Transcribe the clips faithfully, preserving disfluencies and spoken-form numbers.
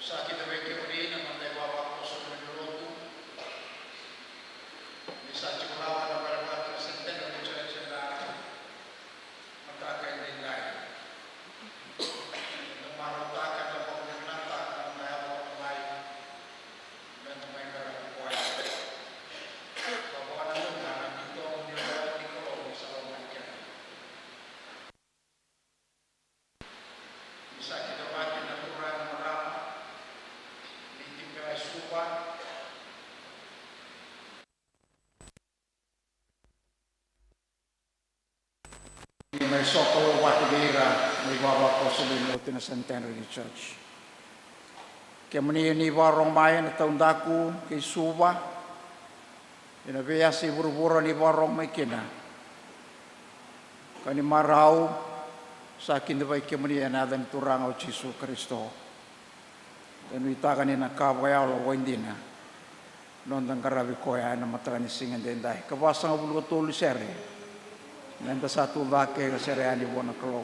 Sa kida vei kemuni na noda ivavakoso ni lotu. Ni sa tiko rawa na vale vata na Centenary Church ena mataka edaidai. Eda marautaka, eda vakavinavinakataka na noda yaco mai meda mai qaravi koya. Ka vakananuma na itovo ni lewa ni Kalou ni sa lomani keda. Ni sa kidavaki na turaga na marama ni tiko e Suva. Ni mai sokalou vata vei ira na ivavakoso ni lotu na Centenary Church. Kemuni ni vakarorogo mai ena taudaku kei Suva, ena veiyasa i vuravura ni vakarorogo mai kina. Ka ni marau, sa kidavaki kemuni ena yaca ni Turaga o Jisu Karisito. Da nuitaka ni na ka vakayalo vakaidina noda qaravi koya ena mataka ni siga edaidai. Ka vasagavulu ka tolu sere. Meda sa tu cake ka sere yani vua na Kalou.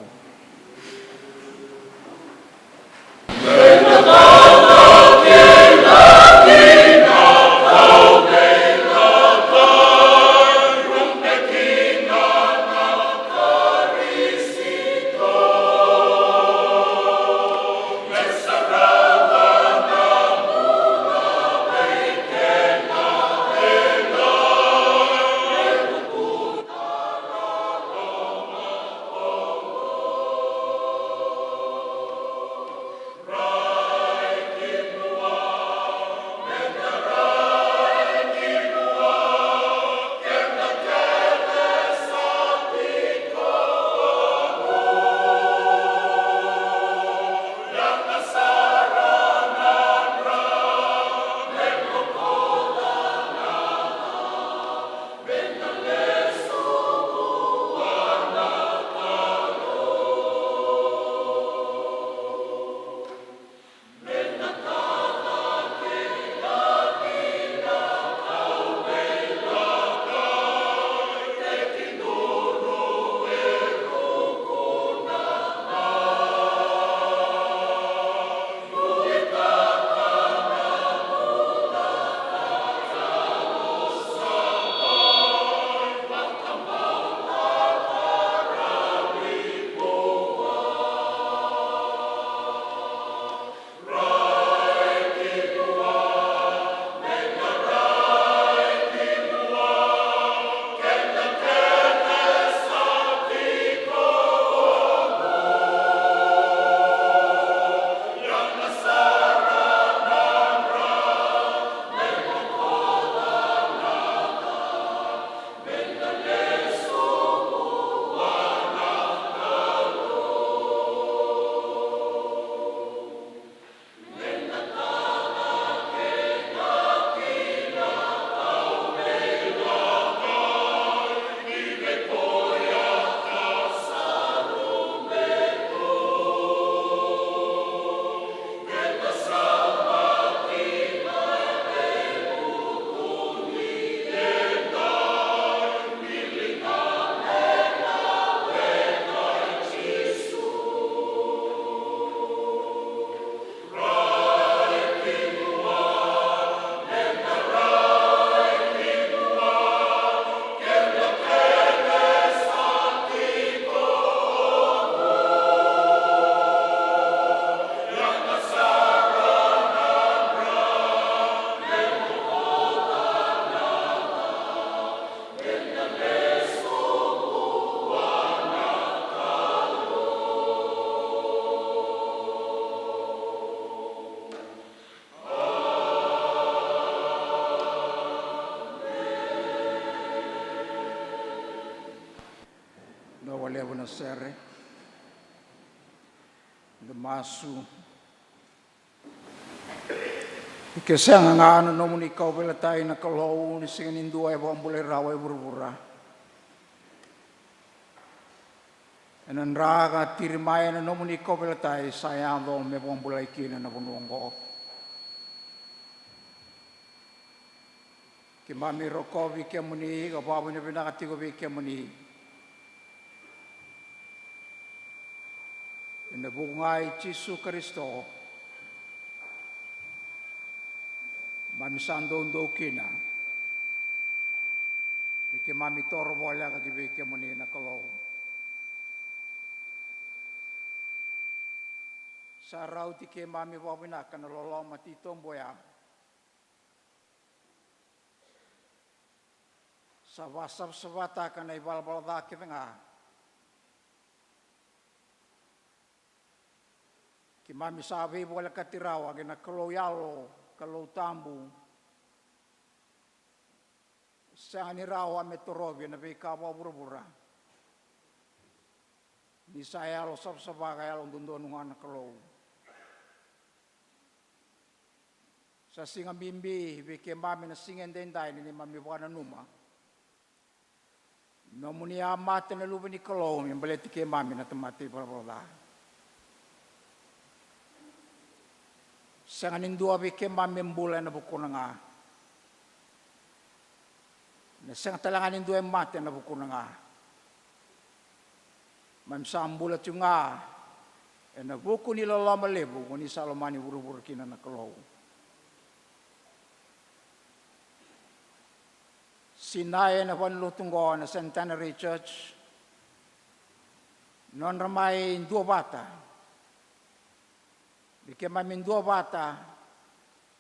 Dua wale na sere. Da masu. Ke sega ga na nomuni kauveilatai na Kalou, ni sega ni dua e vakabulai rawa e vuravura. Ena dra ka tiri mai na nomuni kauveilatai sa yaco me vakabulai kina na vanua oqo. Keimami rokovi kemuni ka vakavinavinaka tiko vei kemuni. Ena vuku ga i Jisu Karisito, Keimami sa doudou kina me keimami toro voleka ki vei kemuni na Kalou. Sa rauti keimami vakavinaka na loloma titobu oya. Sa vakasavasavataka na ivalavala ca kece ga. Keimami sa veivolekati rawa kei na Kalou Yalo, Kalou Tabu. Sega ni rawa me torovi ena veika vakavuravura. Ni sa yalo savasava ka yalo dodonu ga na Kalou. Sa siga bibi vei keimami na siga edaidai ni neimami vakananuma nomuni a mate na Luve ni Kalou me baleti keimami na tamata ivalavala ca. Sega ni dua vei keimami e bula ena vukuna ga. Na sega tale ga ni dua e mate ena vukuna ga. Keimami sa bula tiko ga ena vuku ni loloma levu ko ni sa lomani vuravura kina na Kalou. Sinai ena vanua lotu oqo na Centenary Church, nodra mai duavata. Me keimami duavata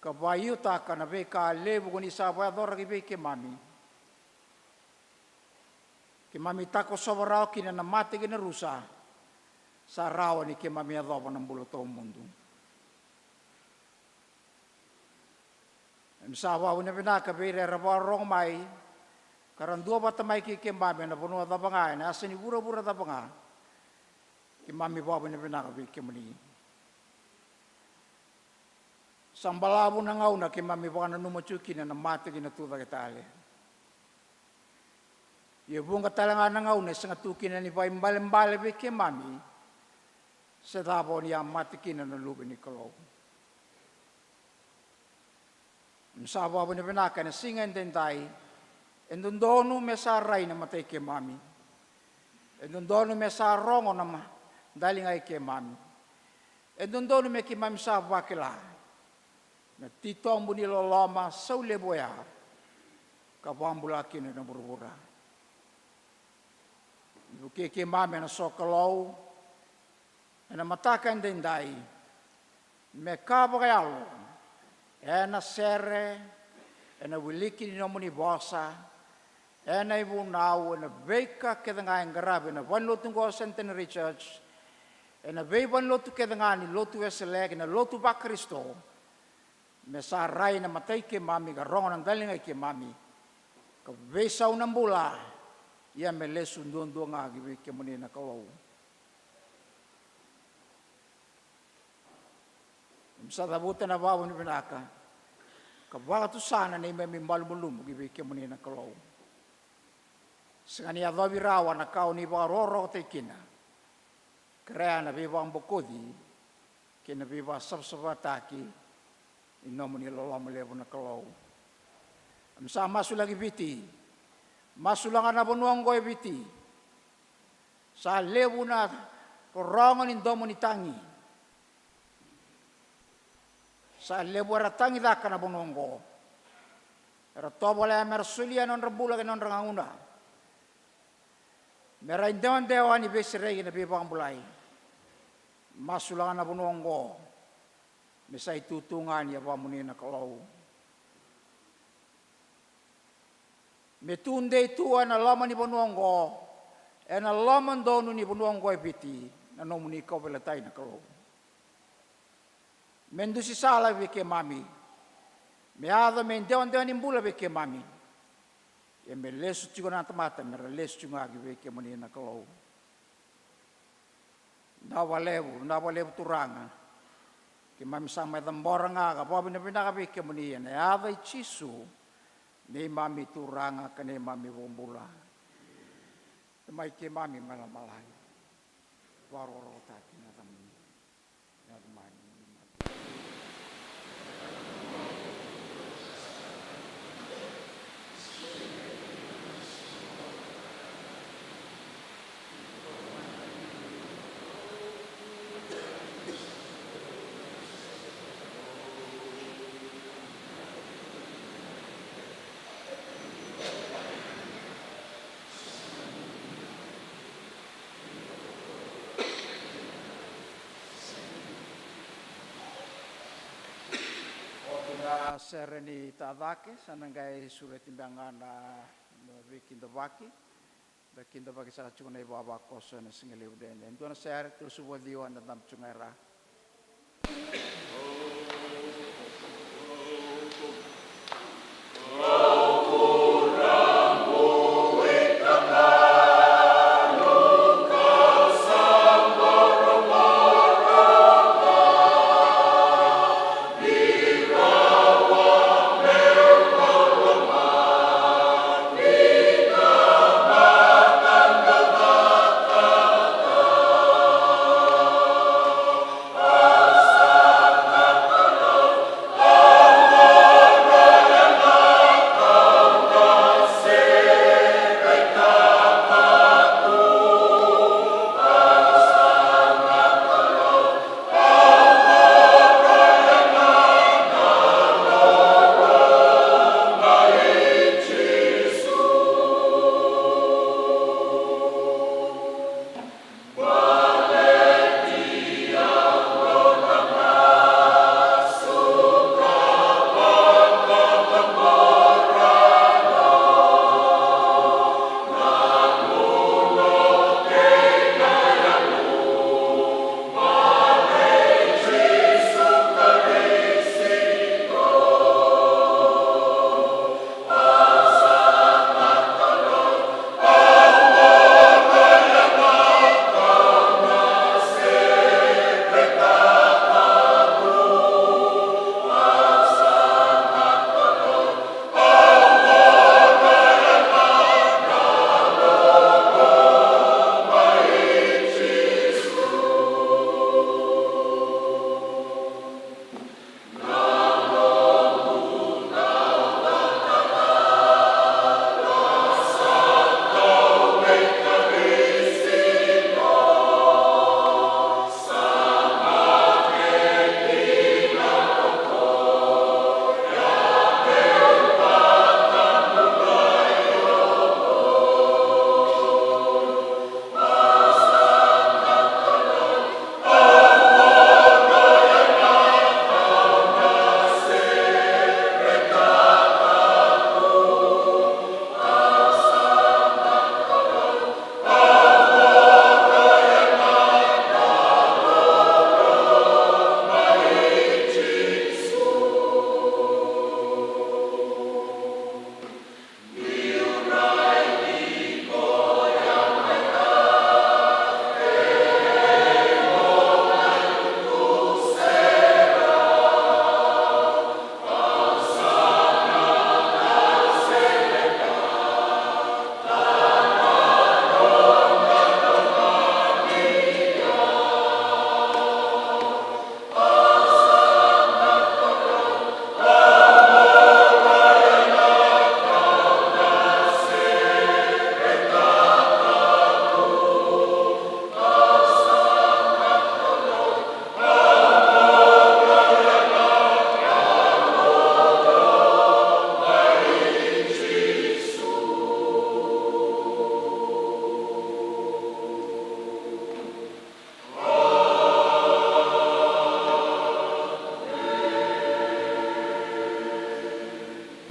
ka vaiutaka na veika levu ko ni sa vakayacora ki vei keimami. Keimami takosova rawa kina na mate kei na rusa. Sa rawa ni keimami yacova na bula tawamudu. Keimami sa vakavinavinaka vei ira era vakarorogo mai ka ra duavata mai kei keimami ena vanua cava ga, ena yasa ni vuravura cava ga. Keimami vakavinavinaka vei kemuni. Sa balavu na gauna keimami vakananuma tiko kina na mate kei na tucake tale. Ia vuqa tale ga na gauna e sega tu kina ni vakaibalebale vei keimami se cava o ni a mate kina na Luve ni Kalou. Keimami sa vakavinavinaka ena siga edaidai. E dodonu me sa rai na mata i keimami. E dodonu me sa rogo na ma-, daliga i keimami. E dodonu me keimami sa vakila na titobu ni loloma saulevu oya ka vakabula kina na vuravura. Ni vukei keimami ena sokalou ena mataka edaidai, me ka vakayalo ena sere, ena wiliki ni nomuni vosa, ena ivunau, ena veika kece ga e qaravi ena vanua lotu oqo Centenary Church, ena veivanua lotu kece ga ni lotu Wesele kei na lotu vaKarisito. Me sa rai na mata i keimami ka rogo na daliga i keimami, ka veisau na bula, ia me lesu duadua ga ki vei kemuni na Kalou. Keimami sa cavuta na vakavinavinaka ka vakatusa na neimami malumalumu ki vei kemuni na Kalou. Sega ni yacovi rawa na ka o ni vakarokorokotaki kina. Kerea na veivakabokoci kei na veivakasavasavataki ni nomuni loloma levu na Kalou. Keimami sa masulaki Viti. Masulaka na vanua oqo e Viti. Sa levu na rorogo ni domo ni tagi. Sa levu era tagicaka na vanua oqo. Era tovolea mera solia na nodra bula kei na nodra gauna. Mera idewadewa ni veisereki na veivakabulai. Masulaka na vanua oqo me sa itutu ga ni yavamuni na Kalou. Me tudei tu ena loma ni vanua oqo, ena loma donu ni vanua oqo e Viti, na nomuni kauveilatai na Kalou. Me dusi sala vei keimami. Me yaco me idewadewa ni bula vei keimami. Ia me lesu tiko na tamata, mera lesu tiko ga ki vei kemuni na Kalou. Vinaka vakalevu, vinaka vakalevu Turaga. Keimami sa mai cabora ga ka vakavinavinaka vei kemuni ena yaca i Jisu, neimami Turaga ka neimami iVakabula. Tamai keimami mai lomalagi. Vakarokorokotaki na yacamuni. A sere ni tacake sa na qai sureti beka ga na veikidavaki. Da kidavaki saka tiko na ivavakoso ena siga levu dede. Dua na sere, tolusagavulu ka ciwa, eda dabe tiko ga i ra.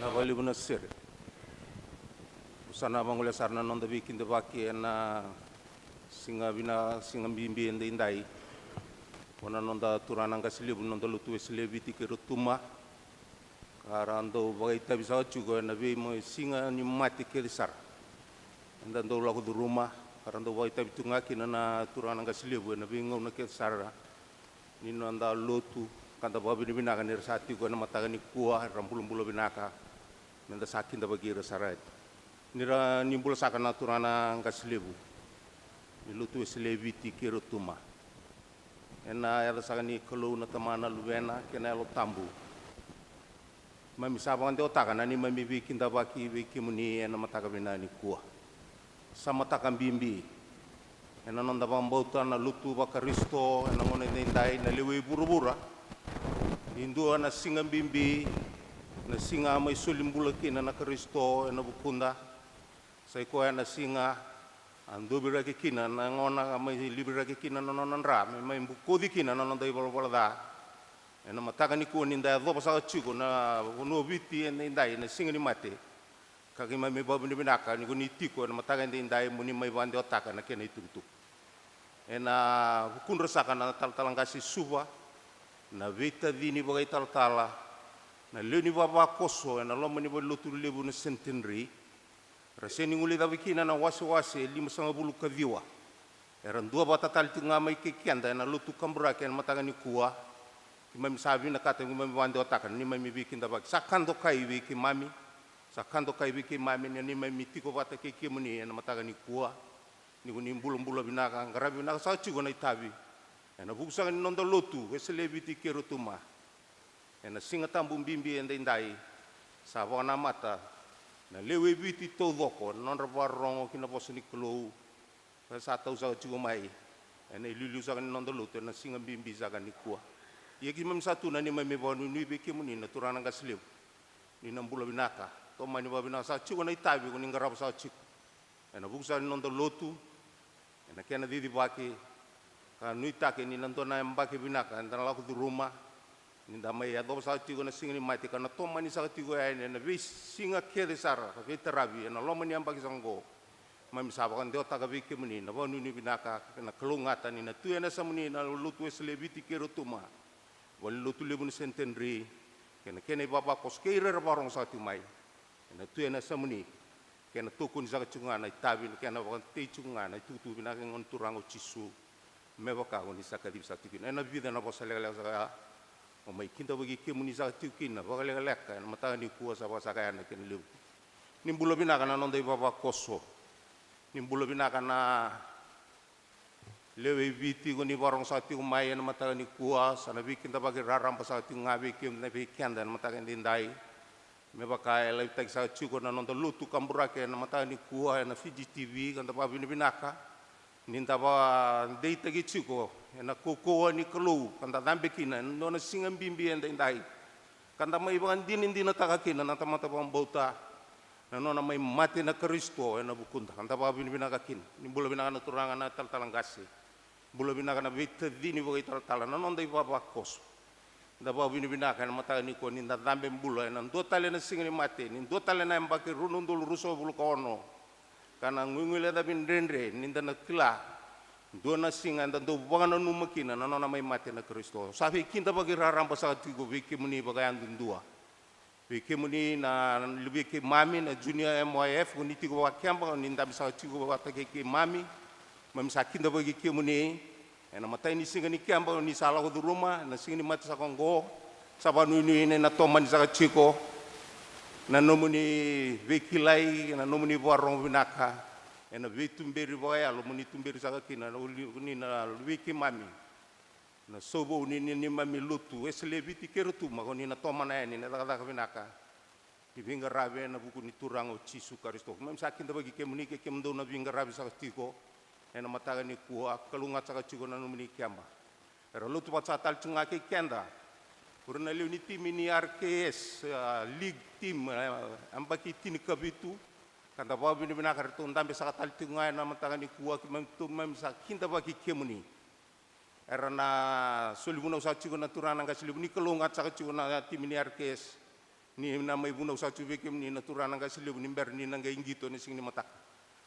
Na vakalevu na sere. Au sa na vagolea sara na noda veikidavaki ena siga vina, siga bibi edaidai. Ko na noda turaga na qase levu, noda lotu Wesele e Viti kei Rotuma. Ka ra dau vakaitavi saka tiko ena veimau e siga ni mate kece sara. Eda dau lako curuma, ka ra dau vakaitavi tiko ga kina na turaga na qase levu ena veigauna kece sara. Ni noda lotu, ka da vakavinavinaka ni ra sa tiko ena mataka nikua, era bulabula vinaka. Me da sa kidavaki ira sara yani. Ni ra, ni bula saka na turaga na qase levu. Ni lotu Wesele e Viti kei Rotuma. Ena yaca saka ni Kalou na Tamana, Luvena kei na Yalo Tabu. Mami sa vakadewataka na neimami veikidavaki vei kemuni ena mataka vinaka nikua. Sa mataka bibi. Ena noda vakabauta na lotu vaKarisito, ena gauna edaidai, na lewe i vuravura. E dua na siga bibi, na siga a mai soli bula kina na Karisito ena vukuda. Sa i koya na siga a doviraki kina na gona, a mai liviraki kina na nona dra, me mai bokoci kina na noda ivalavala ca. Ena mataka nikua ni da yacova saka tiko na vanua o Viti edaidai na Siga ni Mate, ka keimami vakavinavinaka ni ko ni tiko ena mataka edaidai mo ni mai vakadewataka na kena itukutuku. Ena vukudra saka na talatala qase i Suva, na veitacini vakaitalatala, na lewe ni vavakoso ena loma ni valenilotu levu na Centenary, ra sega ni guilecava kina na wasewase e limasagavulu ka ciwa. Era duavata tale tiko ga mai kei keda ena lotu kaburaki ena mataka nikua. Keimami sa vinakata, keimami vakadewataka na neimami veikidavaki. Sa ka dokai vei keimami, sa ka dokai vei keimami na neimami tiko vata kei kemuni ena mataka nikua. Ni ko ni bulabula vinaka, qaravi vinaka saka tiko na itavi ena vuku saka ni noda lotu Wesele e Viti kei Rotuma. Ena Siga Tabu bibi edaidai, sa vakanamata na lewe i Viti taucoko na nodra vakarorogo ki na vosa ni Kalou, ka sa tau saka tiko mai ena iliuliu saka ni noda lotu ena siga bibi saka nikua. Ia keimami sa tu na neimami vakanuinui vei kemuni na turaga na qase levu, ni na bula vinaka, tomani vakavinaka saka tiko na itavi ko ni qarava saka tiko ena vuku saka ni noda lotu, ena kena cicivaki, ka nuitaki ni na dua na yabaki vinaka eda na lako curuma, ni da mai yacova saka tiko na Siga ni Mate ka na tomani saka tiko yani ena veisiga kece sara ka veitaravi ena loma ni yabaki saka oqo. Keimami sa vakadewataka vei kemuni na vakanuinui vinaka kei na kalougata ni na tu ena yasamuni na lotu Wesele e Viti kei Rotuma, valenilotu levu na Centenary, kei na kena ivavakoso kei ira era vakarogo saka tiko mai. Ena tu ena yasamuni, kena tokoni saka tiko ga na itavi, na kena vakatei tiko ga na itukutuku vinaka ni Gone Turaga o Jisu. Me vaka ko ni sa kacivi saka tiko kina ena vica na vosa lekaleka saka ya, o mai kidavaki kemuni saka tiko kina vakalekaleka ena mataka nikua, sa vakasaka ya na kena levu. Ni bula vinaka na noda ivavakoso. Ni bula vinaka na lewe i Viti ko ni vakarogo saka tiko mai ena mataka nikua, sa na veikidavaki raraba saka tiko ga vei keda, vei keda ena mataka edaidai. Me vaka e lavitaki saka tiko na noda lotu kaburaki ena mataka nikua ena Fiji TV, ka da vakavinavinaka ni da vakadeitaki tiko ena kaukauwa ni Kalou, ka da cabe kina ena dua na siga bibi edaidai, ka da mai vakadinadinataka kina na tamata vakabauta na nona mai mate na Karisito ena vukuda, ka da vakavinavinaka kina. Ni bula vinaka na turaga na talatala qase. Bula vinaka na veitacini vakaitalatala, na noda ivavakoso. Da vakavinavinaka ena mataka nikua ni da cabe bula ena dua tale na Siga ni Mate, ni dua tale na yabaki rua na udolu ruasagavulu ka ono, ka na guiguilecavi dredre ni da na kila dua na siga eda dau vakananuma kina na nona mai mate na Karisito. Sa veikidavaki raraba saka tiko vei kemuni vakayadudua. Vei kemuni na luvei keimami na Junior M Y F, ko ni tiko vakakeba, ko ni dabe saka tiko vata kei keimami. Keimami sa kidavaki kemuni ena matai ni siga ni keba ko ni sa lako curuma ena Siga ni Mate saka oqo. Sa vakanuinui ni na tomani saka tiko na nomuni veikilai, na nomuni vakarogo vinaka ena veituberi vakayalo mo ni tuberi saka kina, na uli-, ni na luvei keimami na sauvou ni, ni, neimami lotu Wesele e Viti kei Rotuma, ko ni na tomana yani na cakacaka vinaka ni veiqaravi ena vuku ni Turaga o Jisu Karisito. Keimami sa kidavaki kemuni kei kemudou na veiqaravi saka tiko ena mataka nikua, kalougata saka tiko na nomuni keba. Era lotu vata saka tale tiko ga kei keda o ira na lewe ni timi ni R K S, ah, league team, eh, yabaki tinikavitu, ka da vakavinavinaka, ratou dabe saka tale tiko ga ena mataka nikua. Keimami, keimami sa kidavaki kemuni. Era na soli vunau saka tiko na turaga na qase levu, ni kalougata saka tiko na timi ni R K S, ni na mai vunau saka tiko vei kemuni na turaga na qase levu ni bera ni na qai qito ena siga ni mataka.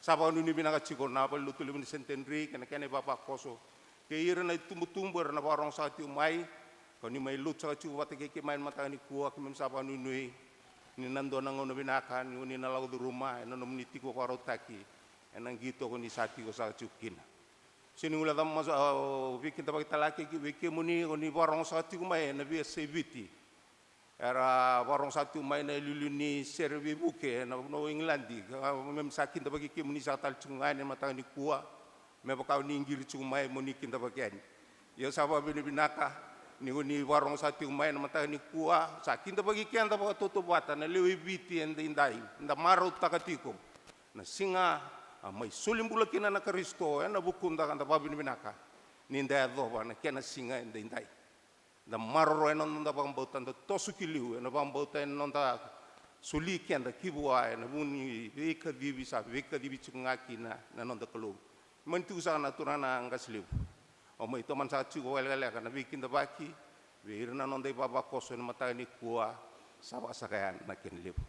Sa vakanuinui vinaka tiko na valenilotu levu ni Centenary kei na kena ivavakoso, kei ira na itubutubu era na vakarogo saka tiko mai, ko ni mai lotu saka tiko vata kei keimami ena mataka nikua. Keimami sa vakanuinui ni na dua na gauna vinaka ni ko ni na lako curuma ena nomuni tiko vakarautaki ena qito ko ni sa tiko saka tiko kina. Sega ni guilecava, masu, au veikidavaki tale ga kei, vei kemuni ko ni vakarogo saka tiko mai ena veiyasai Viti. Era vakarogo saka tiko mai na iliuliu ni sere veivuke ena vanua o Igiladi. Keimami sa kidavaki kemuni saka tale tiko ga ena mataka nikua, me vaka o ni qiri tiko mai mo ni kidavaki yani. Ia sa vakavinavinaka ni ko ni vakarogo saka tiko mai ena mataka nikua. Sa kidavaki keda vakatautauvata na lewe i Viti edaidai. Da marautaka tiko na siga a mai soli bula kina na Karisito ena vukuda, ka da vakavinavinaka ni da yacova na kena siga edaidai. Da maroroya na noda vakabauta, da toso ki liu ena vakabauta ena noda soli keda ki vua ena vuku ni veikacivi sa veikacivi tiko ga kina na noda Kalou. Mani tiko saka na turaga na qase levu, au mai tomana saka tiko vakalekaleka na veikidavaki Vei ira na noda ivavakoso ena mataka nikua, sa vakasaka yani na kena levu.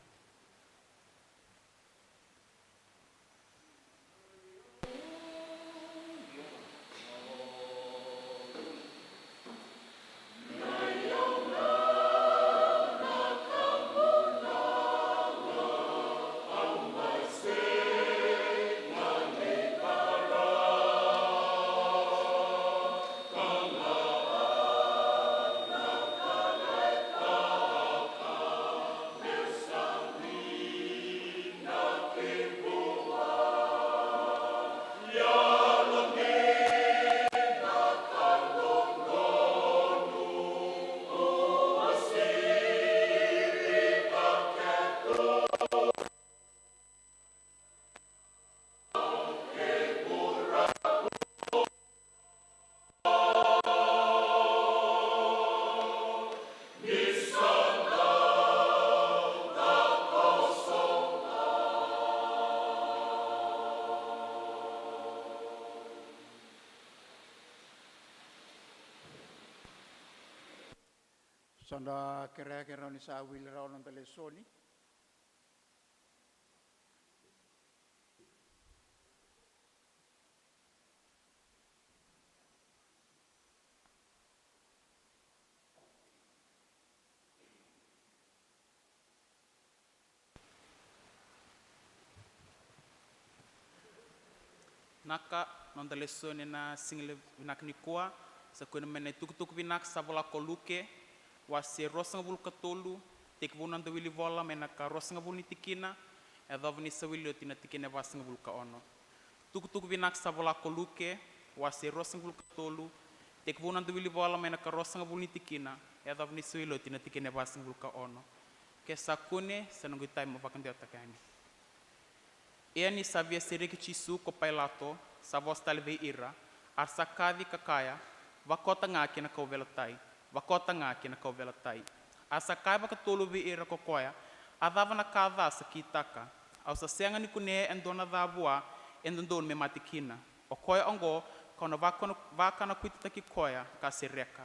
Sa da kerea, kerea ni sa wili rawa na noda lesoni. Naka, noda lesoni ena siga levu vinaka nikua, sa kune mai na itukutuku vinaka sa vola ko Luke, wase ruasagavulu ka tolu, tekivu na noda wili vola mai na ka ruasagavulu ni tikina, yacova ni sa wili oti na tikina e vasagavulu ka ono. Tukutuku vinaka sa vola ko Luke, wase ruasagavulu ka tolu, tekivu na noda wili vola mai na ka ruasagavulu ni tikina, yacova ni sa wili oti na tikina e vasagavulu ka ono. Ke sa kune, sa noqu itavi mo vakadewataka yani. Ia ni sa via sereki Jisu ko Pailato, sa vosa tale vei ira, a ra sa kaci ka kaya, "Vakota ga ki na kauveilatai, vakota ga ki na kauveilatai." A sa kaya vakatolu vei ira ko koya, "A cava na ka ca sa kitaka? Au sa sega ni kunea e dua na ca vua e dodonu me mate kina. O koya oqo, kau na vakana-, vakanakuitataki koya ka sereka."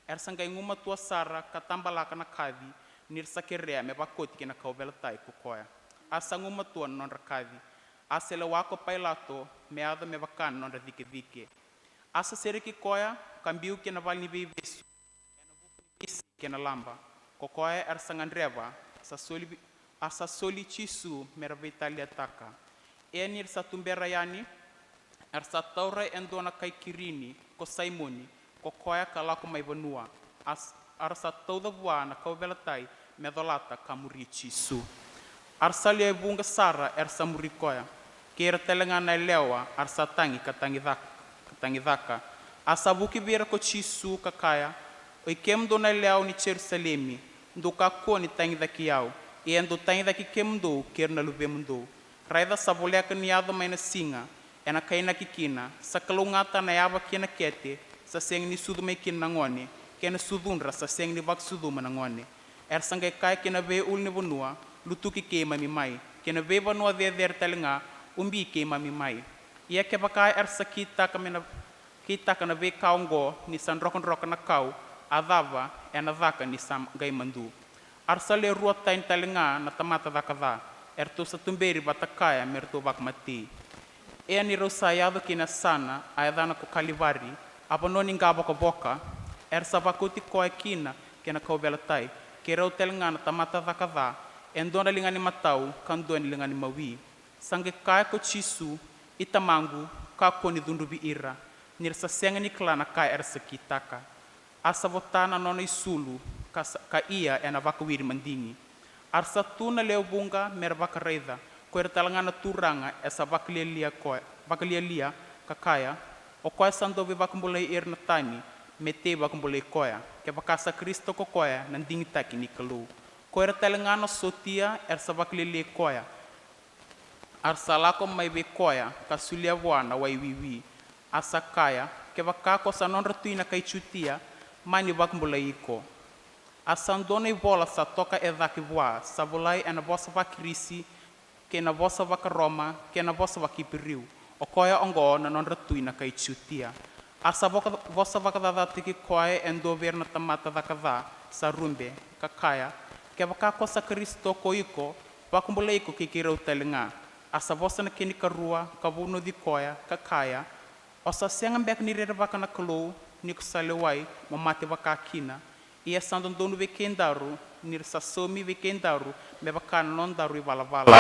Era sa qai gumatua sara ka tabalaka na kaci, ni ra sa kerea me vakoti ki na kauveilatai ko koya. A sa gumatua na nodra kaci. A sa lewa ko Pailato me yaco me vaka na nodra cikecike. A sa sereki koya ka biu ki na vale ni veivesu, ena vuku ni veisei kei na laba. Ko koya era sa gadreva, sa soli vi-, a sa soli Jisu me ra veitaliataka. Ia ni ra sa tubera yani, era sa taura e dua na kai Kirini, ko Saimoni, ko koya ka lako mai vanua. A s-, a ra sa tauca vua na kauveilatai me colata ka muri Jisu. A ra sa lewe vuqa sara era sa muri koya, kei ira tale ga na yalewa a ra sa tagi ka tagicak-, ka tagicaka. A sa vuki vei ira ko Jisu ka kaya, "Oi kemudou na yalewa ni Jerusalemi, dou kakua ni tagicaki au, ia dou tagicaki kemudou kei ira na luvemudou. Raica sa voleka ni yaco mai na siga, ena kainaki kina, sa kalougata na yava kei na kete, sa sega ni sucu mai kina na gone, kei na sucudra sa sega ni vakasucuma na gone." Era sa qai kaya ki na veiulunivanua, "Lutuki keimami mai," kei na veivanua cecere tale ga, "Ubi keimami mai." Ia kevaka era sa kitaka me na, kitaka na veika oqo ni sa drokadroka na kau, a cava ena caka ni sa qai madu? A ra sa lewe rua tani tale ga na tamata caka ca, eratou sa tuberi vata kaya me ratou vakamatei. Ia ni rau sa yaco ki na yasana a yacana ko Kalivari, a vanua ni qavokavoka, era sa vakauti koya kina kei na kauveilatai, kei rau tale ga na tamata caka ca, e dua na liga ni matau ka dua na liga ni mawi. Sa qai kaya ko Jisu, "I Tamaqu, kakua ni cudruvi ira, ni ra sa sega ni kila na ka era sa kitaka." A sa vota na nona isulu, ka sa, ka ia ena vakawiri madigi. A ra sa tu na lewe vuqa me ra vakaraica, ko ira tale ga na turaga e sa vakalialia koya, vakalialia, ka kaya, "O koya sa dau veivakabulai ira na tani, me tei vakabulai koya, kevaka sa Karisito ko koya na digitaki ni Kalou." Ko ira tale ga na sotia era sa vakalialiai koya, a ra sa lako mai vei koya ka solia vua na wai wiwi. A sa kaya, "Kevaka ko sa nodra tui na kai Jutia, mani vakabulai iko." A sa dua na ivola sa toka e cake vua, sa volai ena vosa vaKirisi, kei na vosa vakaRoma, kei na vosa vaKiperiu, "O koya oqo na nodra tui na kai Jutia." A sa voka-, vosa vakacacataki koya e dua vei ira na tamata caka ca, sa rube, ka kaya, Kevaka ko sa Karisito ko iko, vakabulai iko kei keirau tale ga. A sa vosa na kena ikarua, ka vunauci koya, ka kaya, O sa sega beka ni rerevaka na Kalou, ni ko sa lewai mo mate vakakina? Ia sa dodonu vei kedaru ni ra sa saumi vei kedaru me vaka na nodaru ivalavala.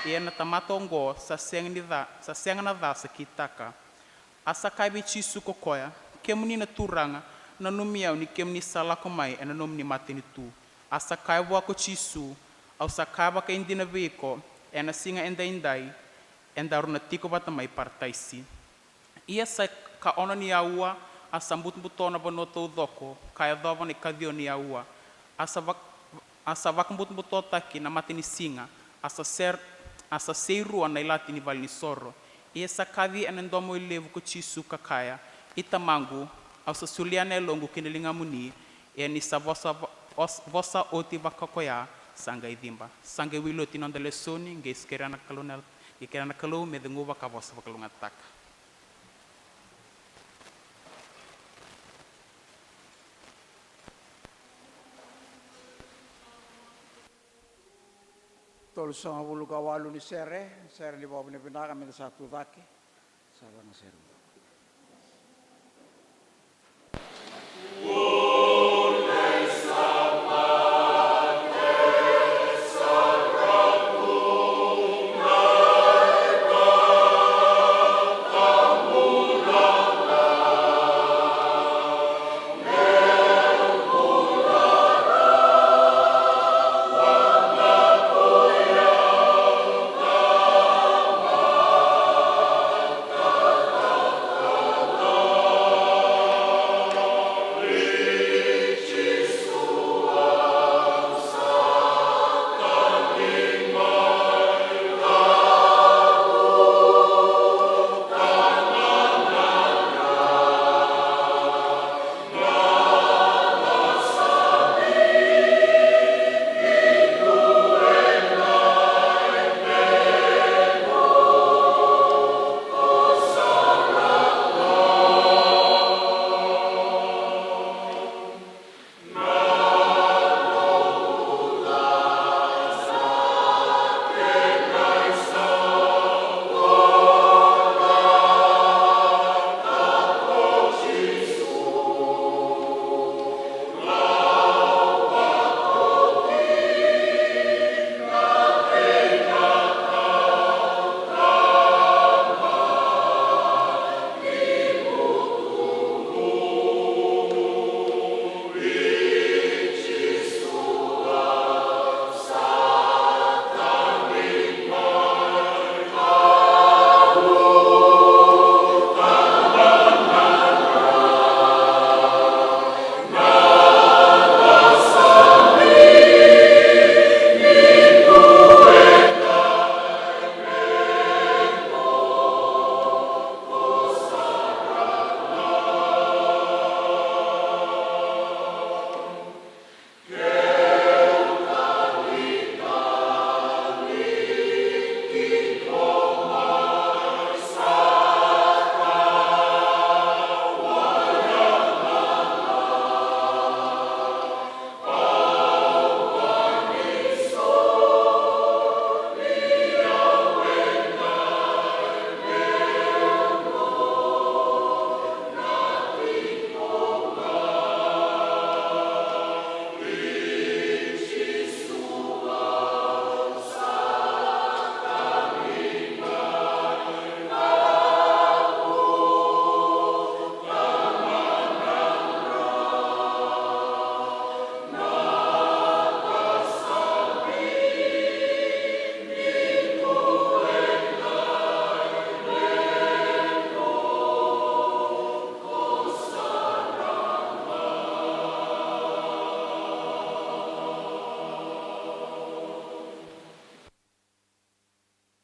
Ia na tamata oqo sa sega ni ca, sa sega na ca sa kitaka. A sa kaya vei Jisu ko koya, Kemuni na Turaga, nanumi au ni kemuni sa lako mai ena nomuni matanitu. A sa kaya vua ko Jisu, Au sa kaya vakaidina vei iko, ena siga edaidai edaru na tiko vata mai Parataisi. Ia sa ikaono ni aua, a sa butobuto na vanua taucoko, ka yacova na ikaciwa ni aua. A sa vak-, a sa vakabutobutotaki na matanisiga, a sa ser-, a sa seirua na ilati ni valenisoro. Ia sa kaci ena domo e levu ko Jisu ka kaya, I Tamaqu, au sa solia na yaloqu ki na ligamuni, ia ni sa vosa va-, os-, vosa oti vakakoya, sa qai ciba. Sa qai wili oti na noda lesoni, qai sa kerea na Kalou na, qai kerea na Kalou me ceguva ka vosa vakalougatataka. Tolusagavulu ka walu ni sere, sere ni vakavinavinaka, meda sa tu cake. Sa laga sere.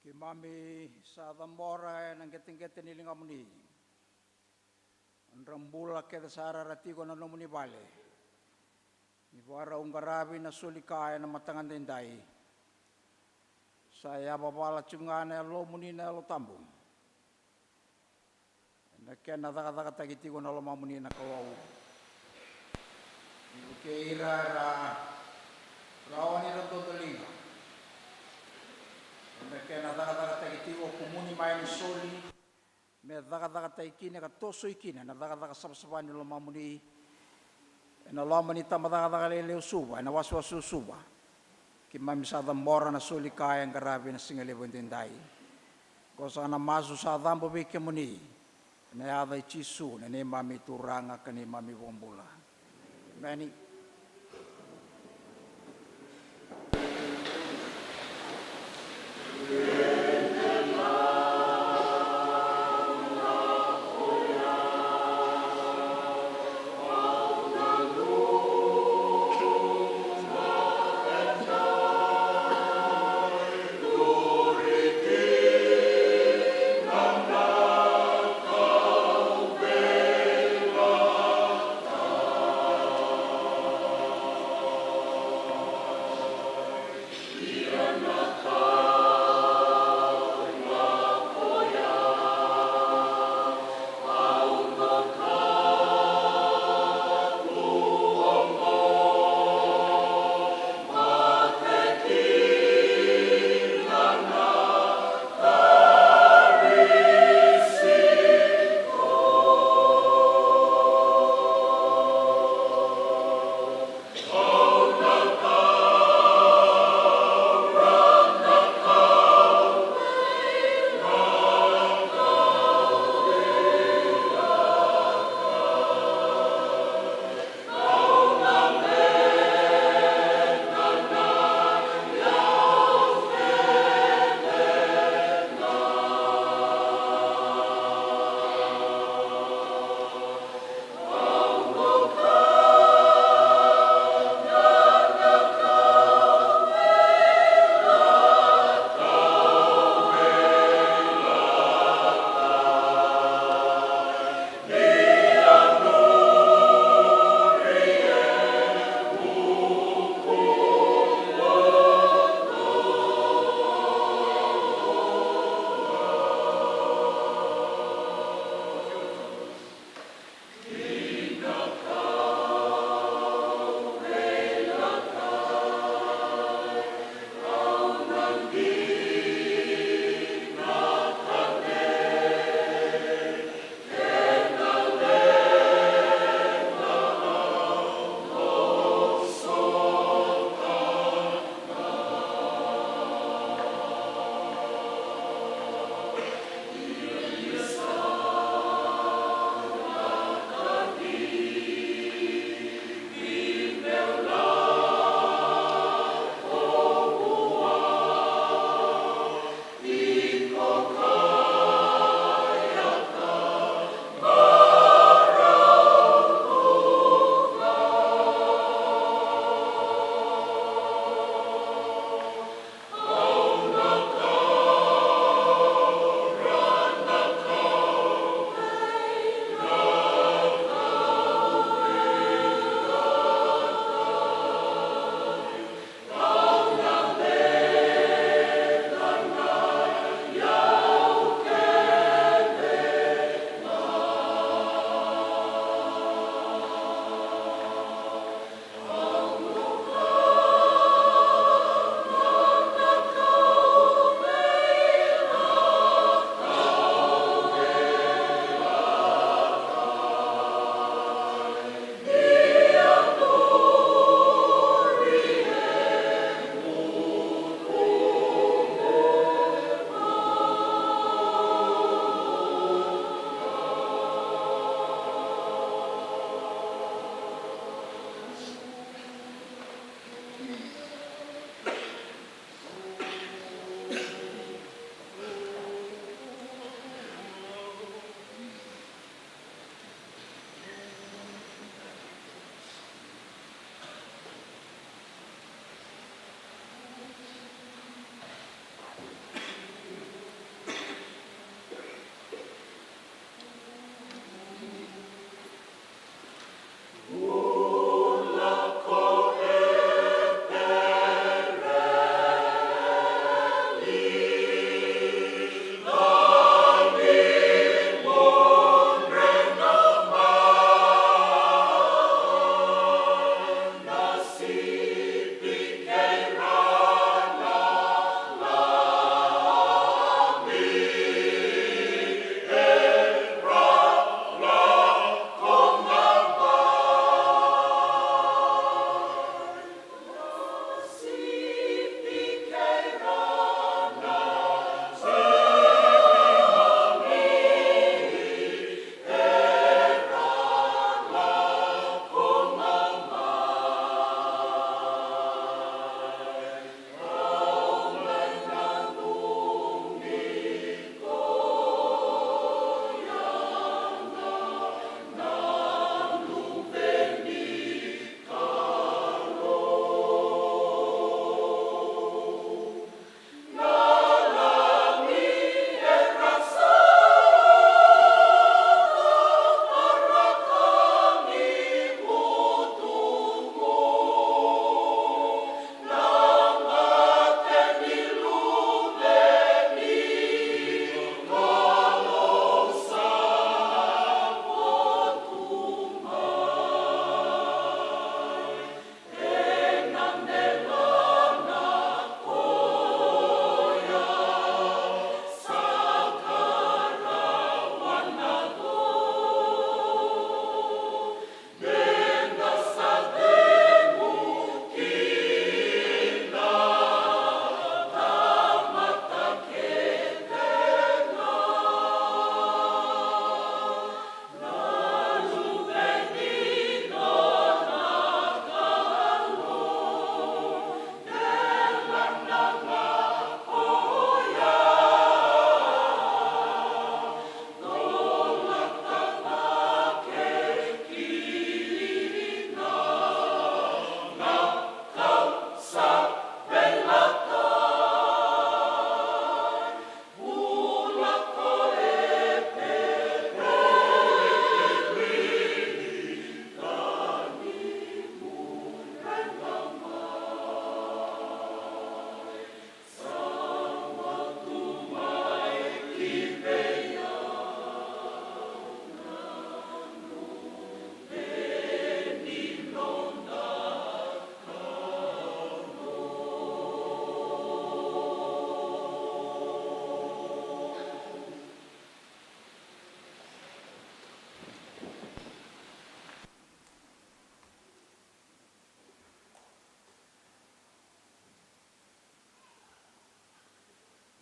Keimami sa cabora ena qeteqete ni ligamuni. Nodra bula kece sara era tiko ena nomuni vale. Ni vakarau qaravi na soli ka ena mataka daidai. Sa yavavala tiko ga na Yalomuni na Yalo Tabu. na kena cakacakataki tiko na lomamuni na Kalou. Ni vukei ira era rawa ni ra dodoliga, na kena cakacakataki tiko, kumuni mai na soli me cakacakataki kina ka tosoi kina na cakacaka savasava ni lomamuni. Ena loma ni tabacakacaka lailai o Suva, ena wasewase o Suva, keimami sa cabora na soli ka e qaravi ena siga levu edaidai. Ko sa na masu sa cabo vei kemuni, ena yaca i Jisu na neimami Turaga ka neimami iVakabula. Emeni.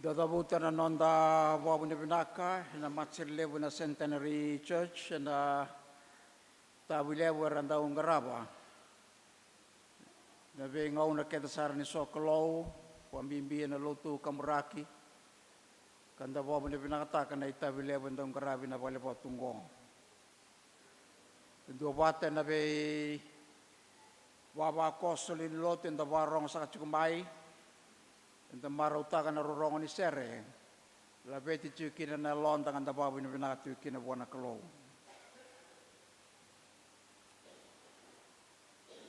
Dau cavuta na noda vakavinavinaka ena matasere levu ena Centenary Church ena tavi levu era dau qarava na veigauna kece sara ni sokalou, vakabibi ena lotu kaburaki, ka da vakavinavinakataka na itavi levu e dau qaravi na vale vatu oqo. E dua vata ena veivavakoso lewe ni lotu eda vakarogo saka tiko mai, eda marautaka na rorogo ni sere, laveti tiko kina na yaloda ka da vakavinavinaka tiko kina vua na Kalou.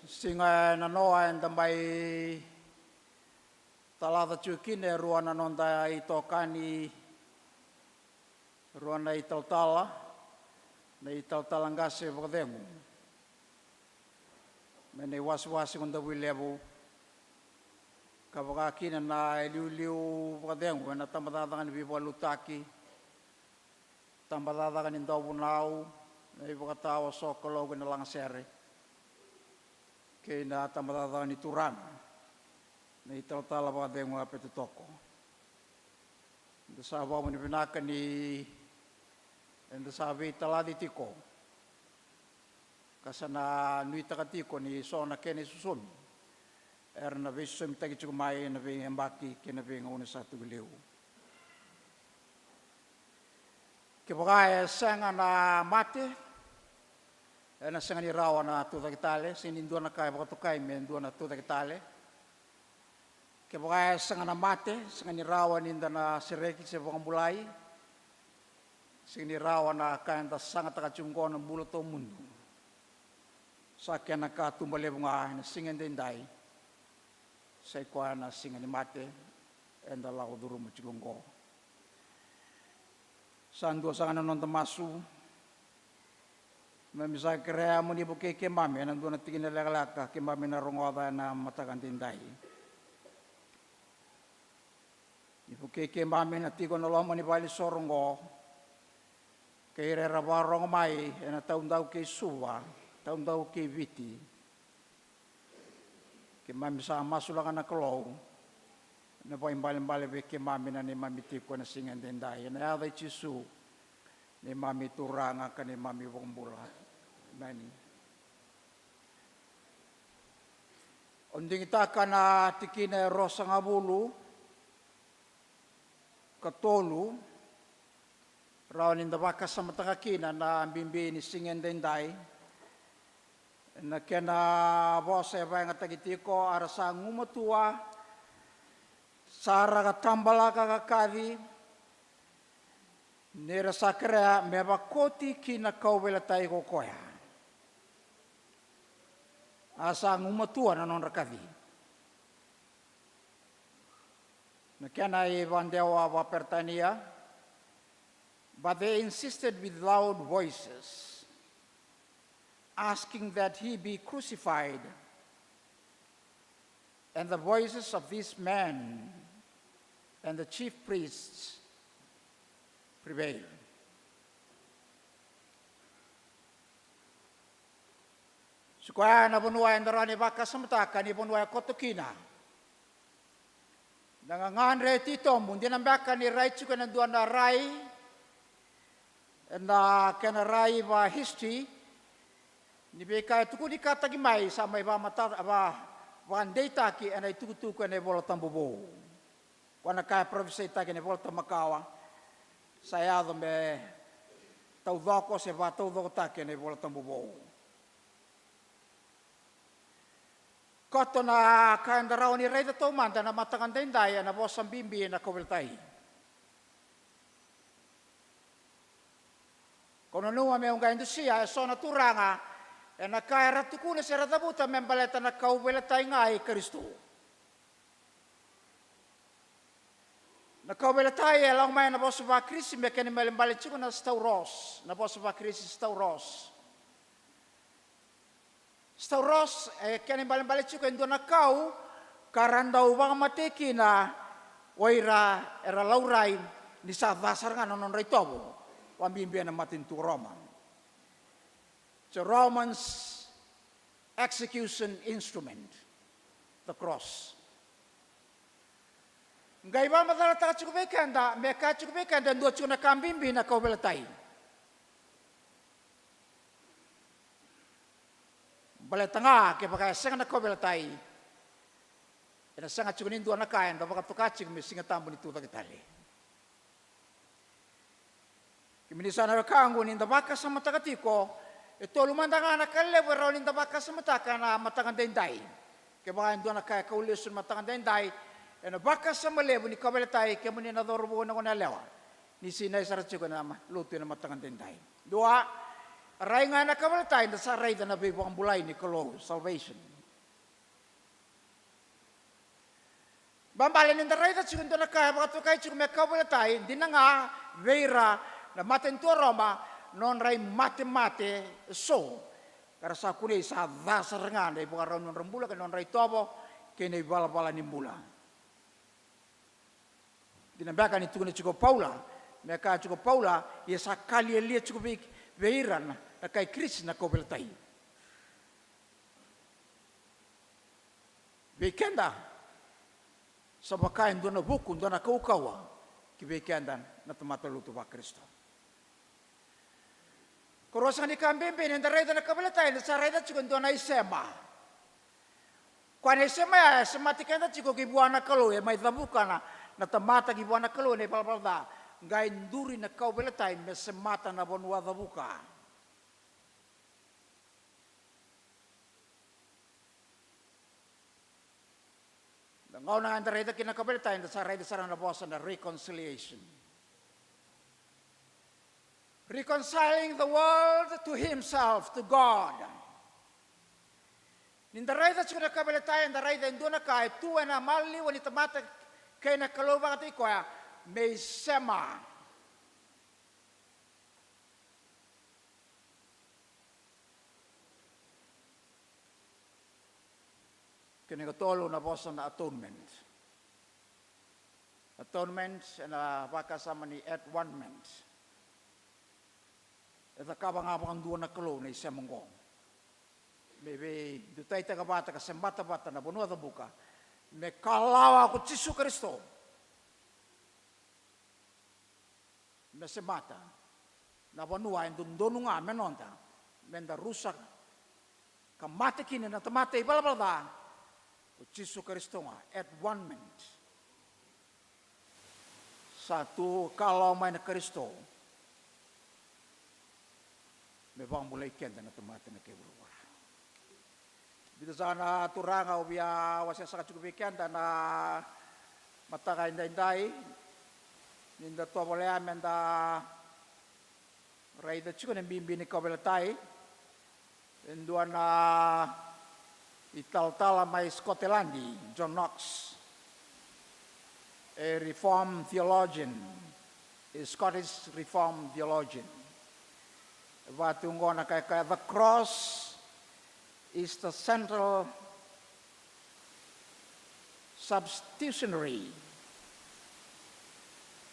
Siga e nanoa eda mai talaca tiko kina e rua na noda itokani, rua na italatala, na italatala qase vakacegu mai na iwasewase ko Davuilevu, ka vaka kina na iliuliu vakacegu ena tabacakacaka ni veivakalotutaki, tabacakacaka ni dauvunau, na ivakatawa sokalou kei na lagasere, kei na tabacakacaka ni turaga, na italatala vakacegu a Petitoko. Eda sa vakavinavinaka ni eda sa veitalaci tiko, ka sa na nuitaka tiko ni so na kena isosomi era na veisosomitaki tiko mai ena veiyabaki kei na veigauna sa tu ki liu. Kevaka e sega na mate, ena sega ni rawa na tucake tale, sega ni dua na ka e vakatokai me dua na tucake tale. Kevaka e sega na mate, sega ni rawa ni da na sereki se vakabulai, sega ni rawa na ka eda sagataka tiko oqo na bula tawamudu. Sa kena katuba levu ga ena siga edaidai, sa i koya na siga ni mate eda lako curuma tiko oqo. Sa dua saka na noda masu. Keimami sa kerea mo ni vukei keimami ena dua na tikina lekaleka keimami na rogoca ena mataka edaidai. Ni vukei keimami na tiko ena loma ni valenisoro oqo, kei ira era vakarogo mai ena taudau kei Suva, taudau kei Viti. Keimami sa masulaka na Kalou, na vakaibalebale vei keimami na neimami tiko ena siga edaidai. Ena yaca i Jisu, neimami Turaga ka neimami iVakabula. Emeni. O digitaka na tikina e ruasagavulu ka tolu, rawa ni da vakasamataka kina na bibi ni siga edaidai. Na kena vosa e vakayagataki tiko, a ra sa gumatua, sa ra ka tabalaka ka kaci, ni ra sa kerea me vakoti ki na kauveilatai ko koya. A sa gumatua na nodra kaci. Na kena ivakadewa vakaperitania, but they insisted with loud voices, asking that he be crucified. And the voices of these men and the chief priests prevailed. Sa i koya na vanua eda rawa ni vakasamataka ni vanua e koto kina na gagadre titobu. Dina beka ni rai tiko ena dua na rai, ena kena rai vaka-history, ni veika e tukunikataki mai sa mai vakamata-, va-, vakadeitaki ena itukutuku ena iVola Tabu Vou. Koya na ka e parofisaitaki ena iVola Tabu Makawa, sa yaco me taucoko se vakataucokotaki ena iVola Tabu Vou. Koto na ka eda rawa ni raica taumada ena mataka edaidai, ena vosa bibi na kauveilatai. Ko nanuma meu qai dusia eso na turaga ena ka era tukuna se ra cavuta me baleta na kauveilatai ga i Karisito. Na kauveilatai e lako mai ena vosa vaka-Kirisi me kena ibalebale tiko na stauros, na vosa vaka-Kirisi stauros. Stauros, e kena ibalebale tiko e dua na kau ka ra dau vakamatei kina o ira era laurai ni sa ca sara ga na nodra itovo, vakabibi ena matanitu o Roma. It's a Roman's execution instrument, the cross. Qai vakamacalataka tiko vei keda, me kaya tiko vei keda e dua tiko na ka bibi na kauveilatai. Baleta ga kevaka e sega na kauveilatai, ena sega tiko ni dua na ka eda vakatoka tiko me Siga Tabu ni Tucake tale. Kemuni sa na wekaqu, ni da vakasamataka tiko, e tolu mada ga na ka levu e rawa ni da vakasamataka ena mataka daidai. Kevaka e dua na ka e kau lesu ena mataka daidai, ena vakasama levu ni kauveilatai, kemuni na cauravou, na goneyalewa, ni sinai sara tiko ena ma-, lotu ena mataka daidai. Dua, rai ga ena kauveilatai da sa raica na veivakabulai ni Kalou, salvation. Baleta ni da raica tiko e dua na ka e vakatokai tiko me kauveilatai, dina ga vei ira na matanitu o Roma, nodra imatemate eso, ka ra sa kunei sa ca sara ga na ivakarau ni nodra bula kei na nodra itovo kei na ivalavala ni bula. Dina beka ni tukuna tiko o Paula, me kaya tiko o Paula, ia sa ka lialia tiko vei, vei ira na, na kai Kirisi na kauveilatai. Vei keda, sa vaka e dua na vuku, dua na kaukauwa ki vei keda na tamata lotu vaKarisito. Karua sara ni ka bibi ni da raica na kauveilatai, da sa raica tiko e dua na isema. Koya na isema ya e semati keda tiko ki vua na Kalou, e mai cavuka na, na tamata ki vua na Kalou ena ivalavala ca. Qai duri na kauveilatai me semata na vanua cavuka. Na gauna eda raica kina na kauveilatai, eda sa raica sara na vosa na reconciliation. Reconciling the world to himself, to God. Ni da raica tiko na kauveilatai, eda raica e dua na ka e tu ena maliwa ni tamata kei na Kalou vakataki koya, me isema. Kena ikatolu na vosa na atonement. Atonement ena vakasama ni at one-ment. E cakava ga vakadua na Kalou na isema oqo. Me veidutaitaka vata ka semata vata na vanua cavuka. Me kalawa ko Jisu Karisito. Me semata na vanua e dodonu ga me noda, me da rusa ka mate kina na tamata ivalavala ca, ko Jisu Karisito ga, at one-ment. Sa tu kalawa mai na Karisito me vakabulai keda na tamata na kei vuravura. Vica saka na turaga au via wasea saka tiko vei keda na mataka edaidai, ni da tovolea me da raica tiko na bibi ni kauveilatai. E dua na italatala mai Scotland, John Knox, a Reformed theologian, a Scottish Reformed theologian. Vatu oqo na ka e kaya, the cross is the central substitutionary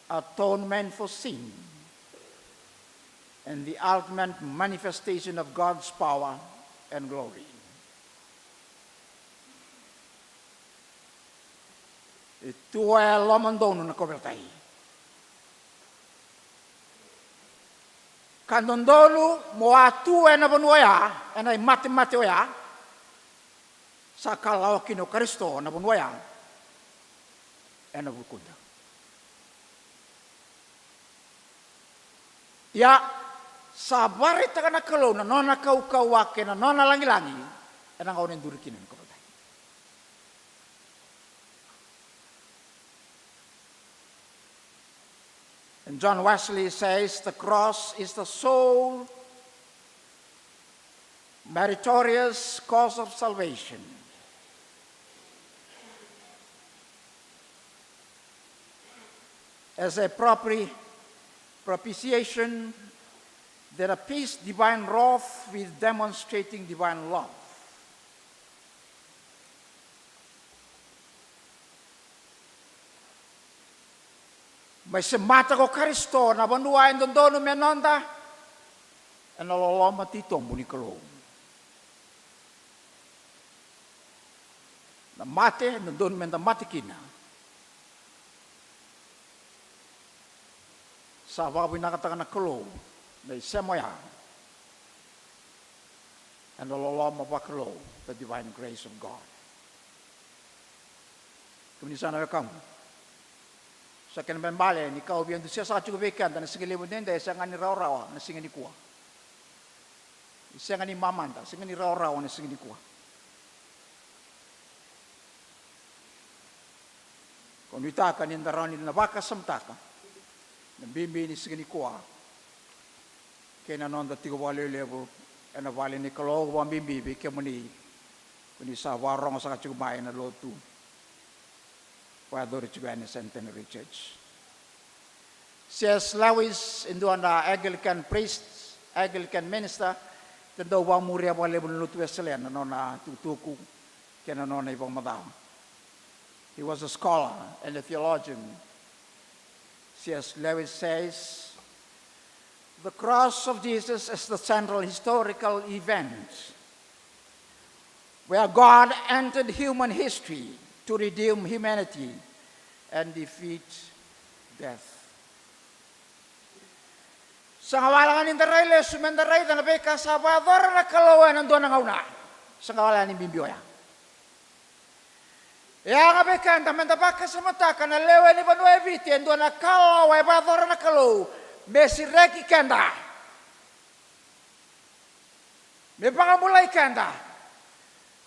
atonement for sin and the ultimate manifestation of God's power and glory. E tu e lomadonu na kauveilatai. Ka dodonu mo a tu ena vanua oya, ena imatemate oya, sa kalawa kina o Karisito na vanua oya ena vukuda. Ia, sa vakaraitaka na Kalou na nona kaukauwa kei na nona lagilagi ena gauna e duri kina na kauveilatai. And John Wesley says the cross is the sole meritorious cause of salvation, as a propri-, propitiation that appeased divine wrath with demonstrating divine love. Mai semata ko Karisito na vanua e dodonu me noda, ena loloma titobu ni Kalou. Na mate e dodonu me da mate kina, Sa vakavinakataka na Kalou na isema oya ena loloma vakalou, the divine grace of God. Kemuni sa na wekaqu, sa kena ibalebale ni ka au via dusia saka tiko vei keda na siga levu edaidai, e sega ni rawarawa na siga nikua. E sega ni mamada, sega ni rawarawa na siga nikua. Ko nuitaka ni da rawa ni na vakasamataka na bibi ni siga nikua kei na noda tiko vakalevulevu ena vale ni Kalou, vakabibi vei kemuni ko ni sa vakarogo saka tiko mai ena lotu vakayacori tiko yani e Centenary Church. C S Lewis, e dua na Anglican priest, Anglican minister, e dau vakamuria vakalevu na lotu Wesele na nona tukutuku kei na nona ivakamacala. He was a scholar and a theologian. C S Lewis says, "The cross of Jesus is the central historical event where God entered human history to redeem humanity and defeat death." Sega walega ni da rai lesu me da raica na veika sa vakayacora na Kalou ena dua na gauna. Sega walega ni bibi oya. E yaga vei keda me da vakasamataka na lewe ni vanua e Viti, e dua na kalawa e vakayacora na Kalou me sereki keda, me vakabulai keda,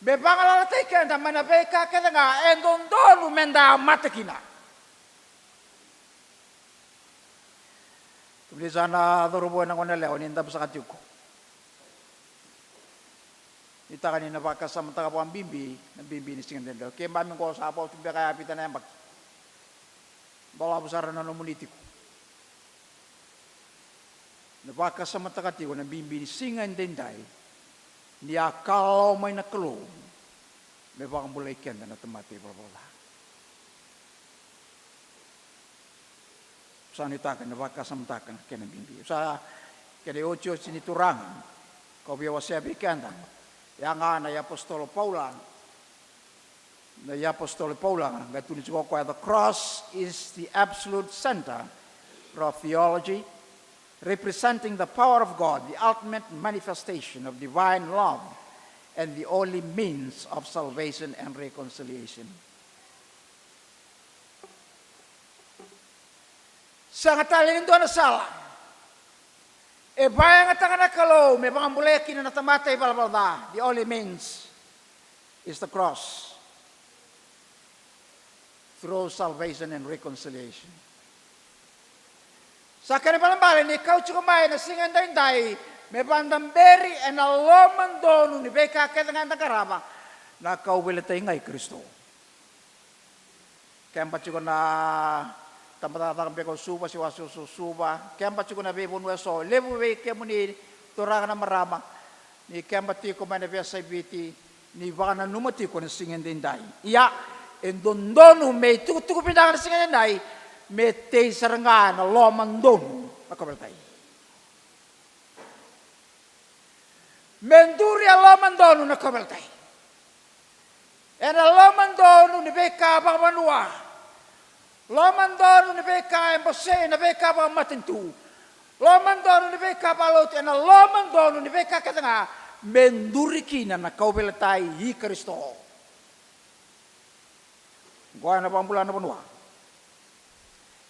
me vagalalataki keda mai na veika kece ga e dodonu me da mata kina. Kemuni sa na cauravou, na goneyalewa, ni dabe saka tiko, nuitaka ni na vakasamataka vakabibi na bibi ni siga edaidai. Keimami qo sa vo tu beka ya e vica na yabaki. Balavu sara na nomuni tiko. Na vakasamataka tiko na bibi ni siga edaidai, ni a kalawa mai na Kalou me vakabulai keda na tamata ivalavala ca. Sa nuitaka ni na vakasamataka na kena bibi. Sa kena iotioti ni Turaga, kau via wasea vei keda, ya ga na iapositolo Paula. Na iapositolo Paula ga, qai tukuna tiko o koya, "The cross is the absolute center of theology, representing the power of God, the ultimate manifestation of divine love, and the only means of salvation and reconciliation." Sega tale ni dua na sala e vakayagataka na Kalou me vakabulai kina na tamata ivalavala ca. The only means is the cross, through salvation and reconciliation. Sa kena ibalebale ni kau tiko mai na siga edaidai me vakadaberi ena lomadonu ni veika kece ga eda qarava, na kauveilatai ga i Karisito. Keba tiko na tabacakacaka beka o Suva se wase o Suva, keba tiko na veivanua eso, levu vei kemuni turaga na marama, ni keba tiko mai na veiyasai Viti, ni vakananuma tiko na siga edaidai. Ia, e dodonu me itukutuku vinaka na siga edaidai me tei sara ga na lomadonu na kauveilatai. Me duri a lomadonu na kauveilatai. Ena lomadonu ni veika vakavanua, lomadonu ni veika e bosei na veika vakamatanitu, lomadonu ni veika vakalotu, ena lomadonu ni veika kece ga, me duri kina na kauveilatai i Karisito. Oqo ena vakabula na vanua,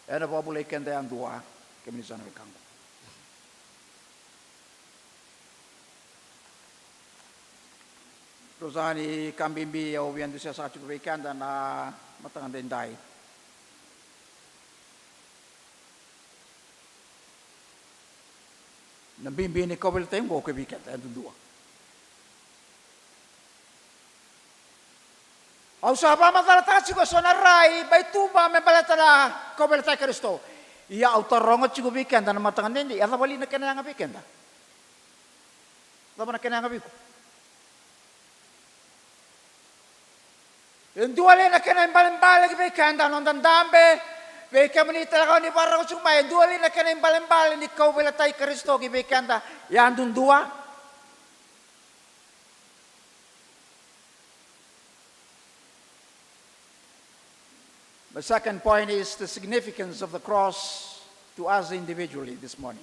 ena vakabulai keda yadua, kemuni sa na wekaqu. Rau sa ni ka bibi au via dusia saka tiko vei keda na mataka edaidai. Na bibi ni kauveilatai oqo kei vei keda yadudua. Au sa vakamacalataka tiko eso na rai mai tuba me baleta na kauveilatai Karisito. Ia au taroga tiko vei keda na mataka edaidai, a cava li na kena yaga vei keda? Cava na kena yaga vei iko? E dua li na kena ibalebale ki vei keda noda dabe, vei kemuni tale ga ni vakarorogo tiko mai, e dua li na kena ibalebale ni kauveilatai Karisito ki vei keda yadudua? My second point is the significance of the cross to us individually this morning?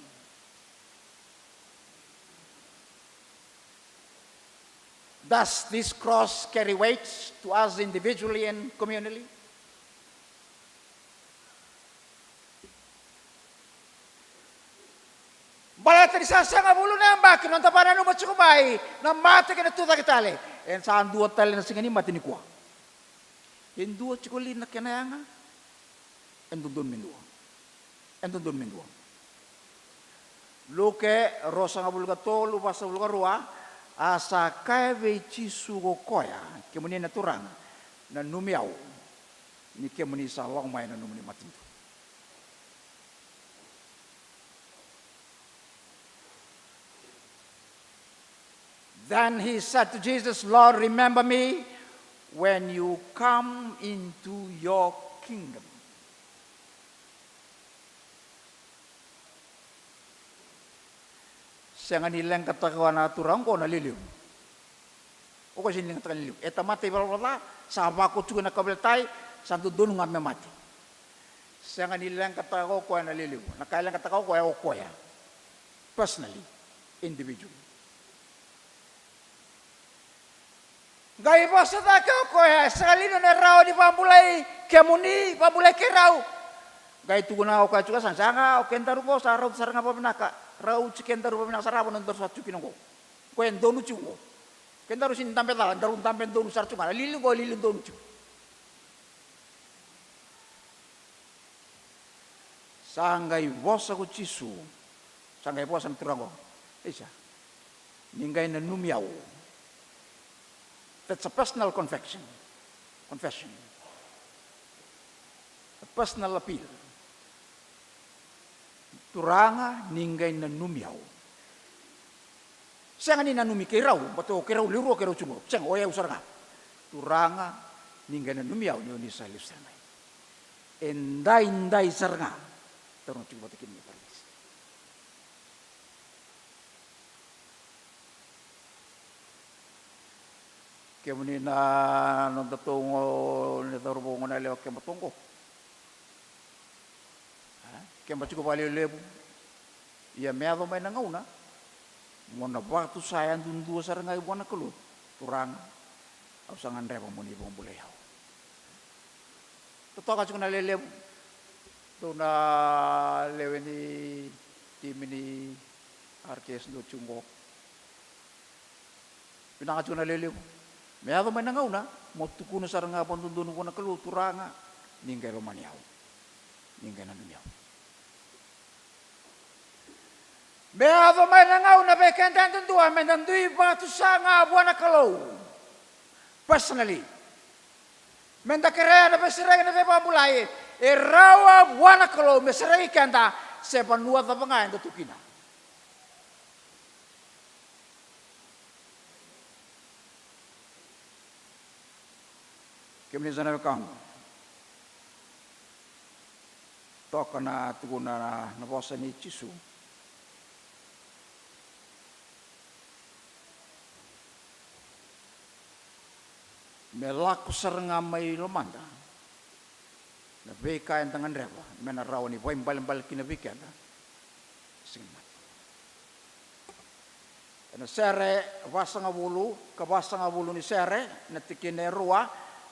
Does this cross carry weight to us individually and communally? Baleta ni sa sagavulu na yabaki na noda vakananuma tiko mai na mate kei na tucake tale. E sa dua tale na siga ni mate nikua. E dua tiko li na kena yaga? E dodonu me dua. E dodonu me dua. Luke ruasagavulu ka tolu, vasagavulu ka rua. A sa kaya vei Jisu ko koya, kemuni na Turaga, nanumi au ni kemuni sa lako mai na nomuni matanitu. Then he said to Jesus, Lord, remember me when you come into your kingdom. Sega ni leqataka na turaga oqo na lelevu. O koya sega ni leqataka na lelevu. E tamata ivalavala ca, sa vako tiko ena kauveilatai, sa dodonu ga me mate. Sega ni leqataka o koya na lelevu. Na ka e leqataka o koya, o koya personally, individually. Qai vosa cake o koya, e sega li ni rawa ni vakabulai kemuni, vakabulai keirau? Qai tukuna o koya tiko, sa sega, o kedaru qo sa rauta sara ga vakavinaka, rauti kedaru vakavinaka sara vaka nodaru sa tu kina qo. Koya e donu tiko qo. Kedaru sega ni dabe cala, daru dabe donu sara tiko ga, na lili qo e lili donu tiko. Sa qai vosa ko Jisu, sa qai vosa na turaga qo. Isa, ni qai nanumi au. That's a personal confession. Confession. A personal appeal. Turaga, ni qai nanumi au. Sega ni nanumi keirau, baleta o keirau lewe rua keirau tiko qo. Sega, o yau sara ga. Turaga, ni qai nanumi au ni o ni sa lesu tale mai. Edaidai sara ga daru na tiko vata kina mai Paradise. Kemuni na nodatou gone, na cauravou, goneyalewa, kebatou qo. A, keba tiko vakalevulevu. Ia me yaco mai na gauna mo na vakatusa yadudua sara ga vua na Kalou, Turaga, au sa gadreva mo ni vakabulai au. Totoka tiko na lelevu. Dou na lewe ni timi ni R K S dou tiko qo. Vinaka tiko na lelevu. Me yaco mai na gauna mo tukuna sara ga vakadodonu vua na Kalou, Turaga, ni qai lomani au, ni qai nanumi au. Me yaco mai na gauna vei keda yadudua me da dui vakatusa ga vua na Kalou personally. Me da kerea na veisereki, na veivakabulai e rawa vua na Kalou me sereki keda, se vanua cava ga eda tu kina. Kemuni sa na wekaqu, toka na tukuna na, na vosa nei Jisu. Me lako sara ga mai lomada na veika eda gadreva me na rawa ni vakaibalebale kina vei keda. Sega ni mate. Ena sere vasagavulu ka vasagavulu ni sere, na tikina e rua,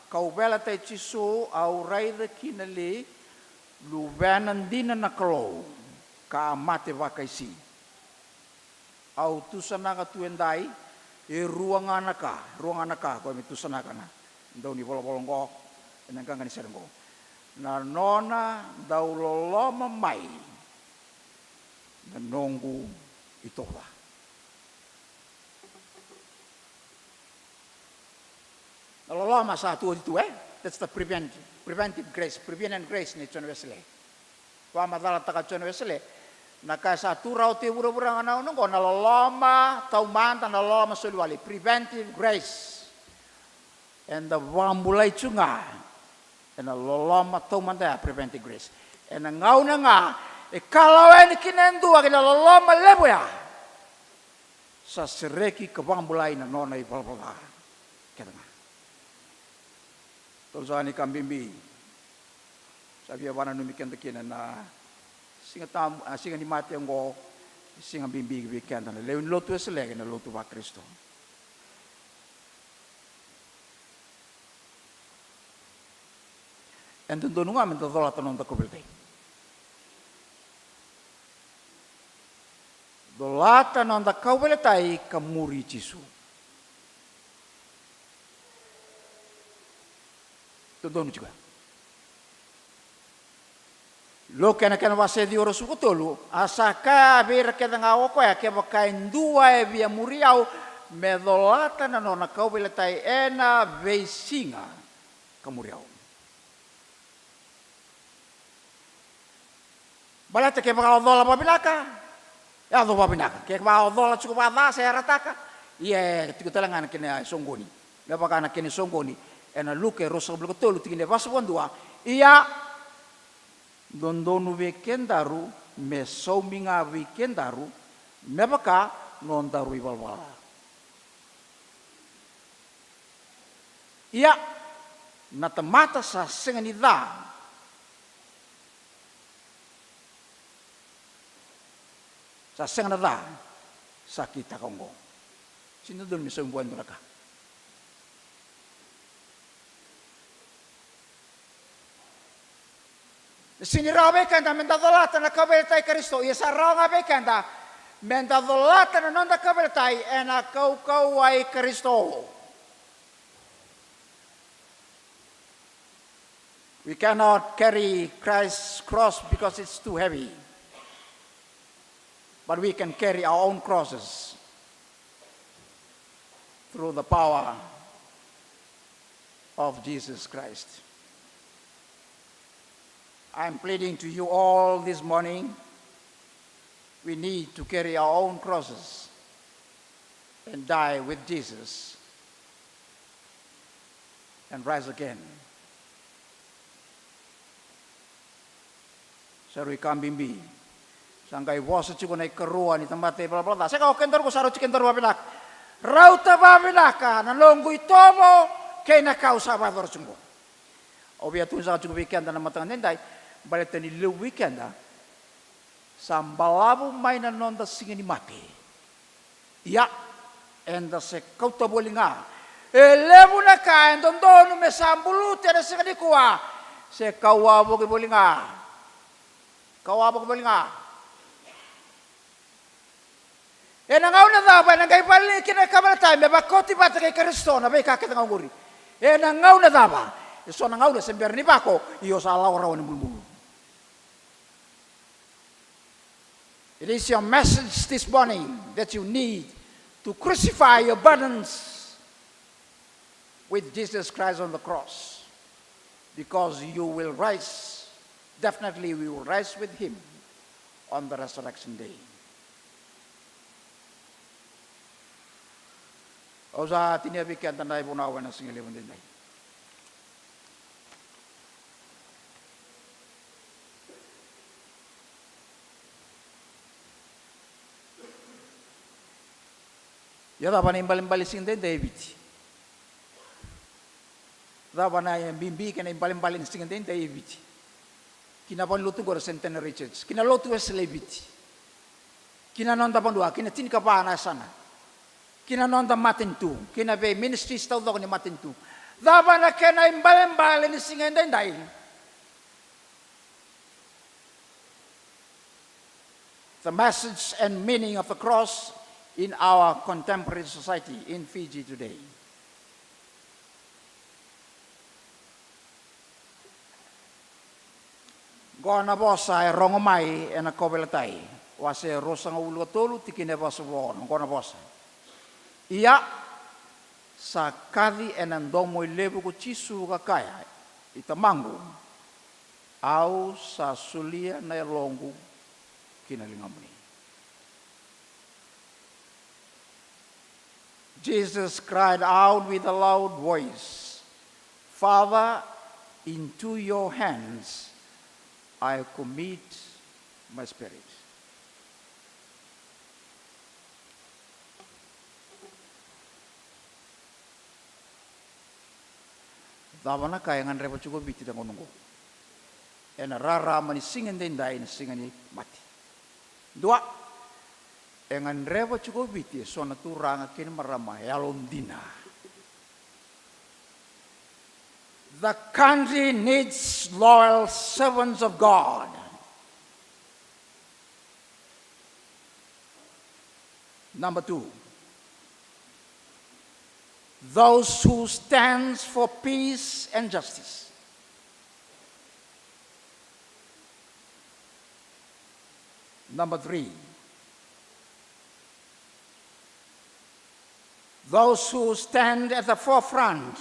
kauveilatai Jisu, au raica kina li luvena dina na Kalou ka a mate vakaisi. Au tusanaka tu edai e rua ga na ka, rua ga na ka koya me tusanaka na dau ni volavola oqo ena qaqa ni sere oqo. Na nona dau loloma mai na noqu itovo ca. Na loloma sa tu oti tu, e? That's the preventive, preventive grace, prevenient grace nei John Wesley. Vakamacalataka John Wesley na ka e sa tu rawa tu e vuravura ga na gauna oqo, na loloma taumada, na loloma soli wale, preventive grace. Eda vakabulai tu ga ena loloma taumada ya, preventive grace. Ena gauna ga e kalawa yani kina e dua ki na loloma levu ya, sa sereki ka vakabulai na nona ivalavala ca kece ga. Tolu saka ni ka bibi sa via vakananumi keda kina na Siga Tabu, a, Siga ni Mate oqo, siga bibi vei keda na lewe ni lotu Wesele kei na lotu vaKarisito. E dodonu ga meda colata na noda kauveilatai. Colata na noda kauveilatai ka muri Jisu. Dodonu tiko ya. Luke ena kena wase ciwa, ruasagavulu ka tolu, a sa kaya vei ira kece ga o koya, kevaka e dua e via muri au, me colata na nona kauveilatai ena veisiga ka muri au. Baleta kevaka o cola vakavinaka, yaco vakavinaka. Kevaka o cola tiko vakaca, sa yarataka, ia e tiko tale ga na kena soqoni. Me vaka na kena soqoni ena Luke ruasagavulu ka tolu, tikina e vasagavulu ka dua. Ia, dodonu vei kedaru me saumi ga vei kedaru me vaka nodaru ivalavala. Ia, na tamata sa sega ni ca, sa sega na ca sa kitaka oqo. Sega ni dodonu me saumi vua e dua na ka. E sega ni rawa vei keda meda colata na kauveilatai i Karisito, ia sa rawa ga vei keda meda colata na noda kauveilatai ena kaukauwa i Karisito. We cannot carry Christ's cross because it's too heavy. But we can carry our own crosses through the power of Jesus Christ. I am pleading to you all this morning. We need to carry our own crosses and die with Jesus and rise again. Sa rui ka bibi. Sa qai vosa tiko na ikarua ni tamata ivalavala ca. Sega, o kedaru ko sa rauti kedaru vakavinaka. Rauta vakavinaka na noqu itovo kei na ka au sa vakayacora tiko. Au via tukuna saka tiko vei keda na mataka edaidai, baleta ni levu vei keda sa balavu mai na noda Siga ni Mate. Ia, eda se kauta voli ga. E levu na ka e dodonu me sa buluti ena siga nikua, se kau wavoki voli ga. Kau wavoki voli ga. Ena gauna cava ena qai vakalili kina na kauveilatai me vakoti vata kei Karisito na veika kece ga oqori? Ena gauna cava? E so na gauna se bera ni vako, ia o sa lako rawa ni bulubulu. It is your message this morning that you need to crucify your burdens with Jesus Christ on the cross, because you will rise, definitely we will rise with him on the resurrection day. Au sa tinia vei keda na ivunau ena siga levu edaidai. Ia cava na ibalebale ni siga edaidai e Viti? Cava na bibi kei na ibalebale ni siga edaidai e Viti? Ki na valenilotu oqori Centenary Church, ki na lotu Wesele e Viti, ki na noda vanua, ki na tinikava na yasana, ki na noda matanitu, ki na vei ministries taucoko ni matanitu. Cava na kena ibalebale ni siga edaidai? The message and meaning of the cross in our contemporary society in Fiji today. Qo na vosa e rogo mai ena kauveilatai, wase ruasagavulu ka tolu, tikina e vasagavulu ka ono. Qo na vosa: Ia, sa kaci ena domo i levu ko Jisu ka kaya, I Tamaqu, au sa solia na yaloqu ki na ligamuni. Jesus cried out with a loud voice, "Father, into your hands I commit my spirit." Cava na ka e gadreva tiko o Viti ena gauna oqo? Ena rarama ni siga edaidai na siga ni mate. Dua, e gadreva tiko o Viti eso na turaga kei na marama yalodina. The country needs loyal servants of God. Number two, those who stands for peace and justice. Number three, those who stand at the forefront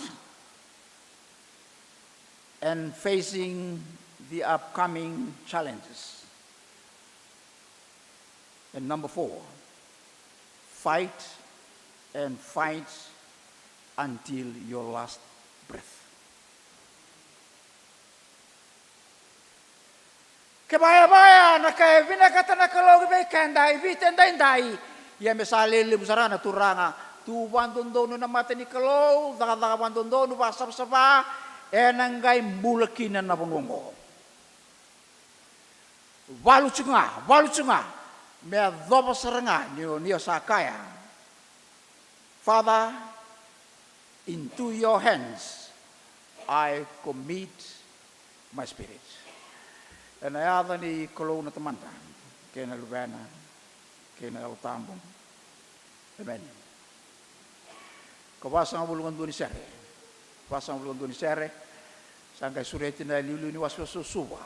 and facing the upcoming challenges. And number four, fight and fight until your last breath. Kevaka e vaya na ka e vinakata na Kalou ki vei keda e Viti edaidai, ia me sa lewe levu sara na turaga tu vakadodonu ena mata ni Kalou, cakacaka vakadodonu, vakasavasava, ena qai bula kina na vanua oqo. Valu tiko ga, valu tiko ga, me yacova sara ga ni o, ni o sa kaya, Father, into your hands I commit my spirit. Ena yaca ni Kalou na Tamada, kei na Luvena, kei na Yalo Tabu. Emeni. Ka vasagavulu ka dua ni sere. Vasagavulu ka dua ni sere. Sa qai sureti na iliuliu ni wasewase o Suva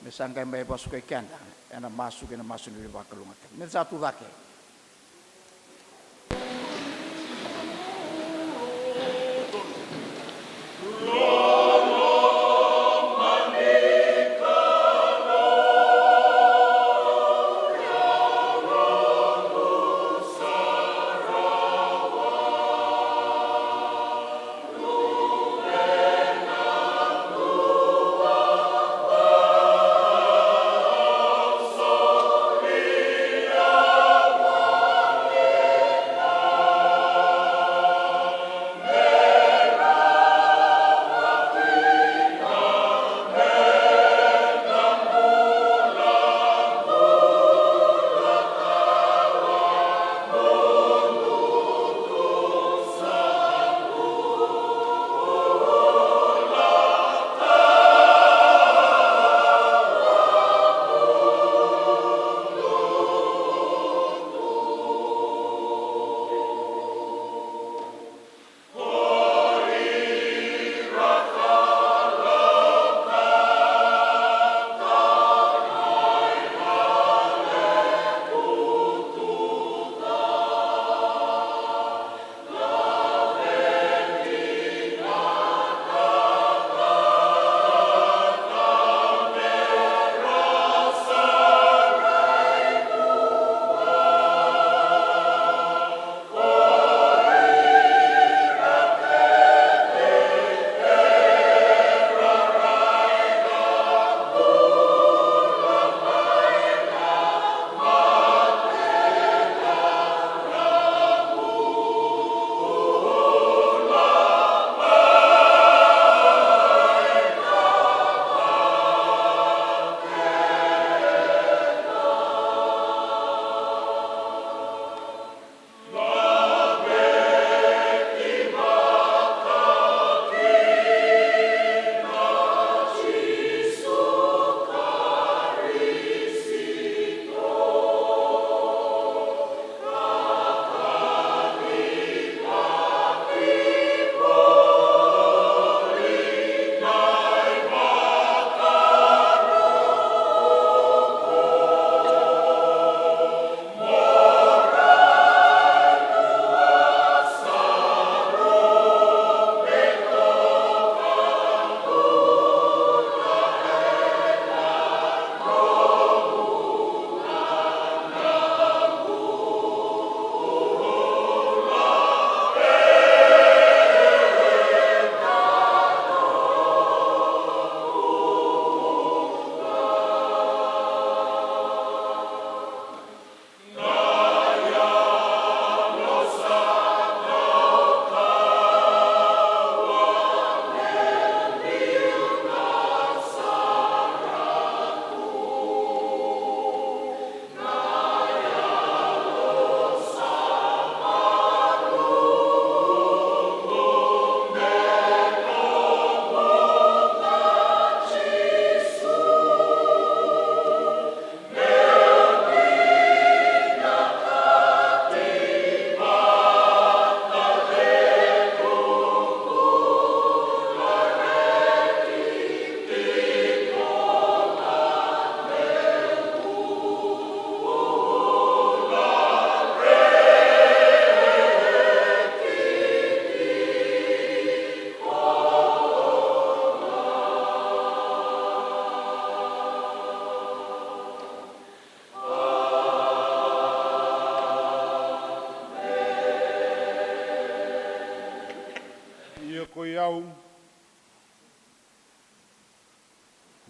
me sa qai mai vakasukai keda ena masu kei na masu ni veivakalougatataki. Me da sa tu cake.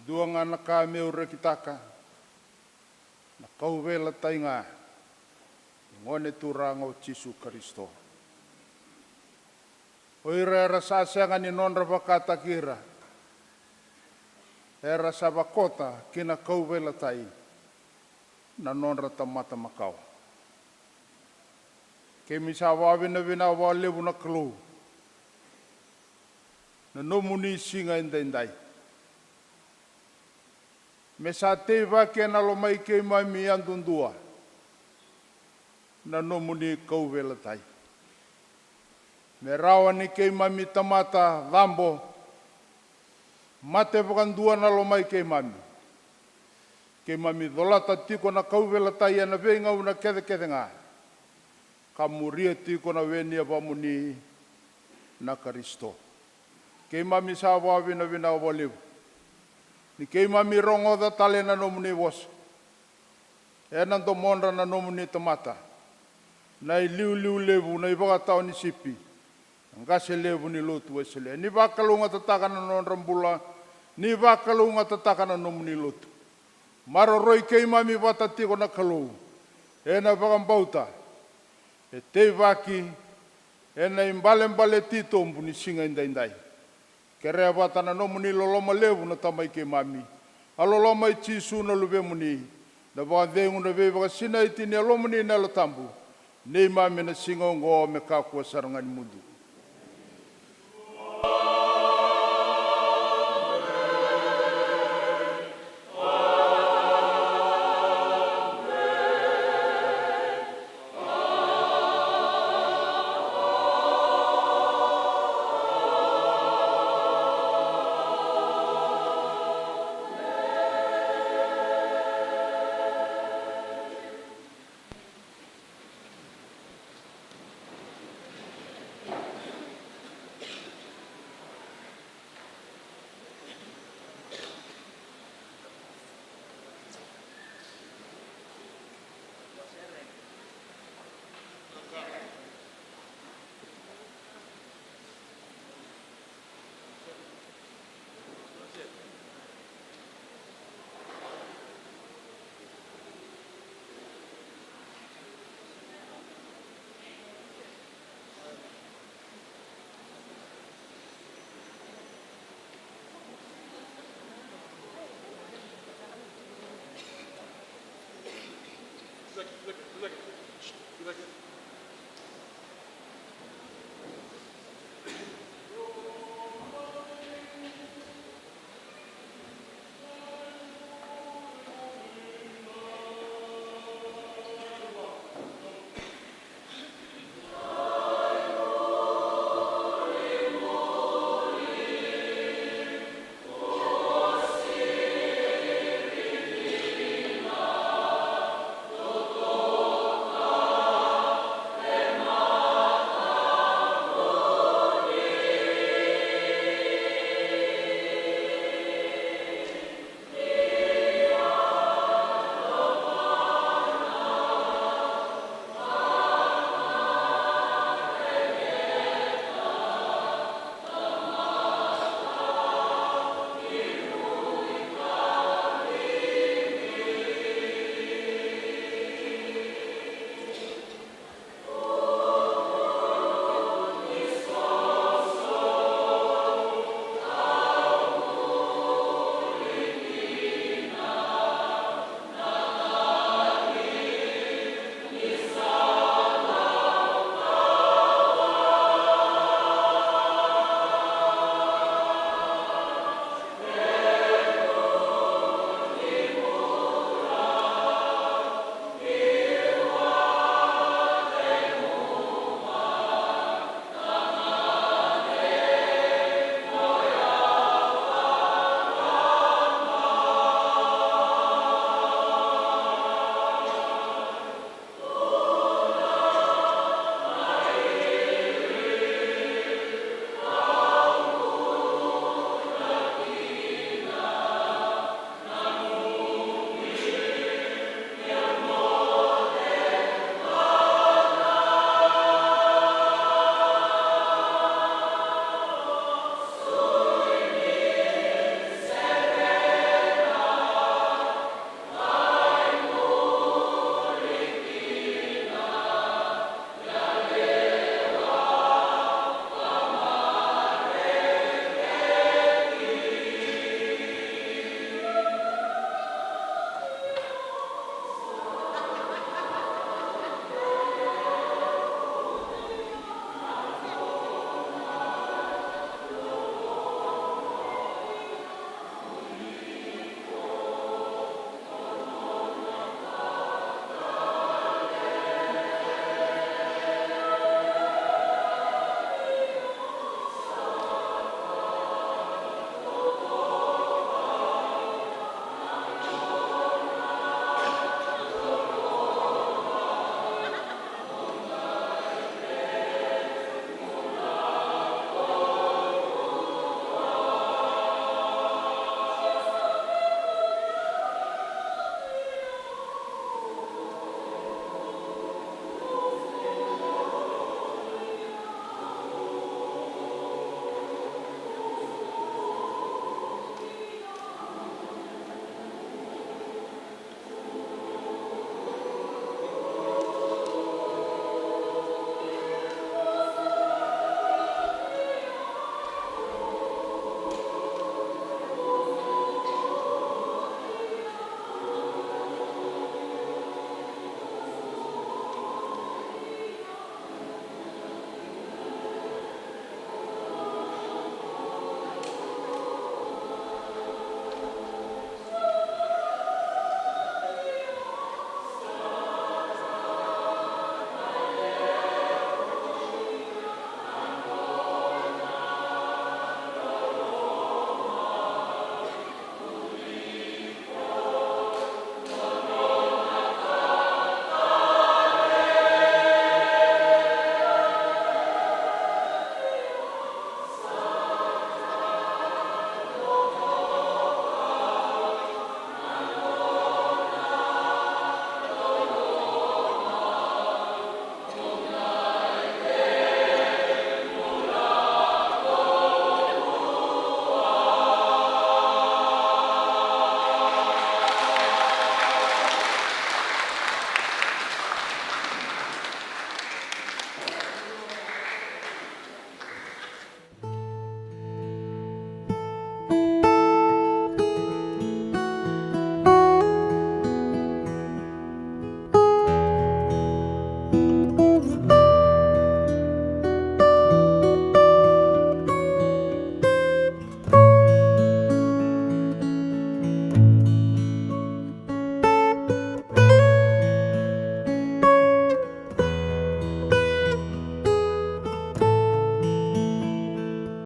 Dua ga na ka meu rekitaka, na kauveilatai ga ni Gone Turaga o Jisu Karisito. O ira era sa sega ni nodra vakataki ira, era sa vakota ki na kauveilatai na nodra tamata makawa. Keimami sa vakavinavinaka vakalevu na Kalou na nomuni siga edaidai. Me sa teivaki ena lomai keimami yadudua na nomuni kauveilatai. Me rawa ni keimami tamata cabo, mate vakadua na lomai keimami. Keimami colata tiko na kauveilatai ena veigauna kecekece ga, ka muria tiko na we ni yavamuni na Karisito. Keimami sa vakavinavinaka vakalevu ni keimami rogoca tale na nomuni vosa ena domodra na nomuni tamata, na iliuliu levu, na ivakatawa ni sipi, na qase levu ni lotu Wesele. Ni vakalougatataka na nodra bula, ni vakalougatataka na nomuni lotu. Maroroi keimami vata tiko na Kalou ena vakabauta e teivaki ena ibalebale titobu ni siga edaidai. Kerea vata na nomuni loloma levu na Tamai keimami, a loloma i Jisu na Luvemuni, na vakacegu, na veivakasinaiti ni Yalomuni na Yalo Tabu, neimami ena siga oqo me kakua sara ga ni mudu.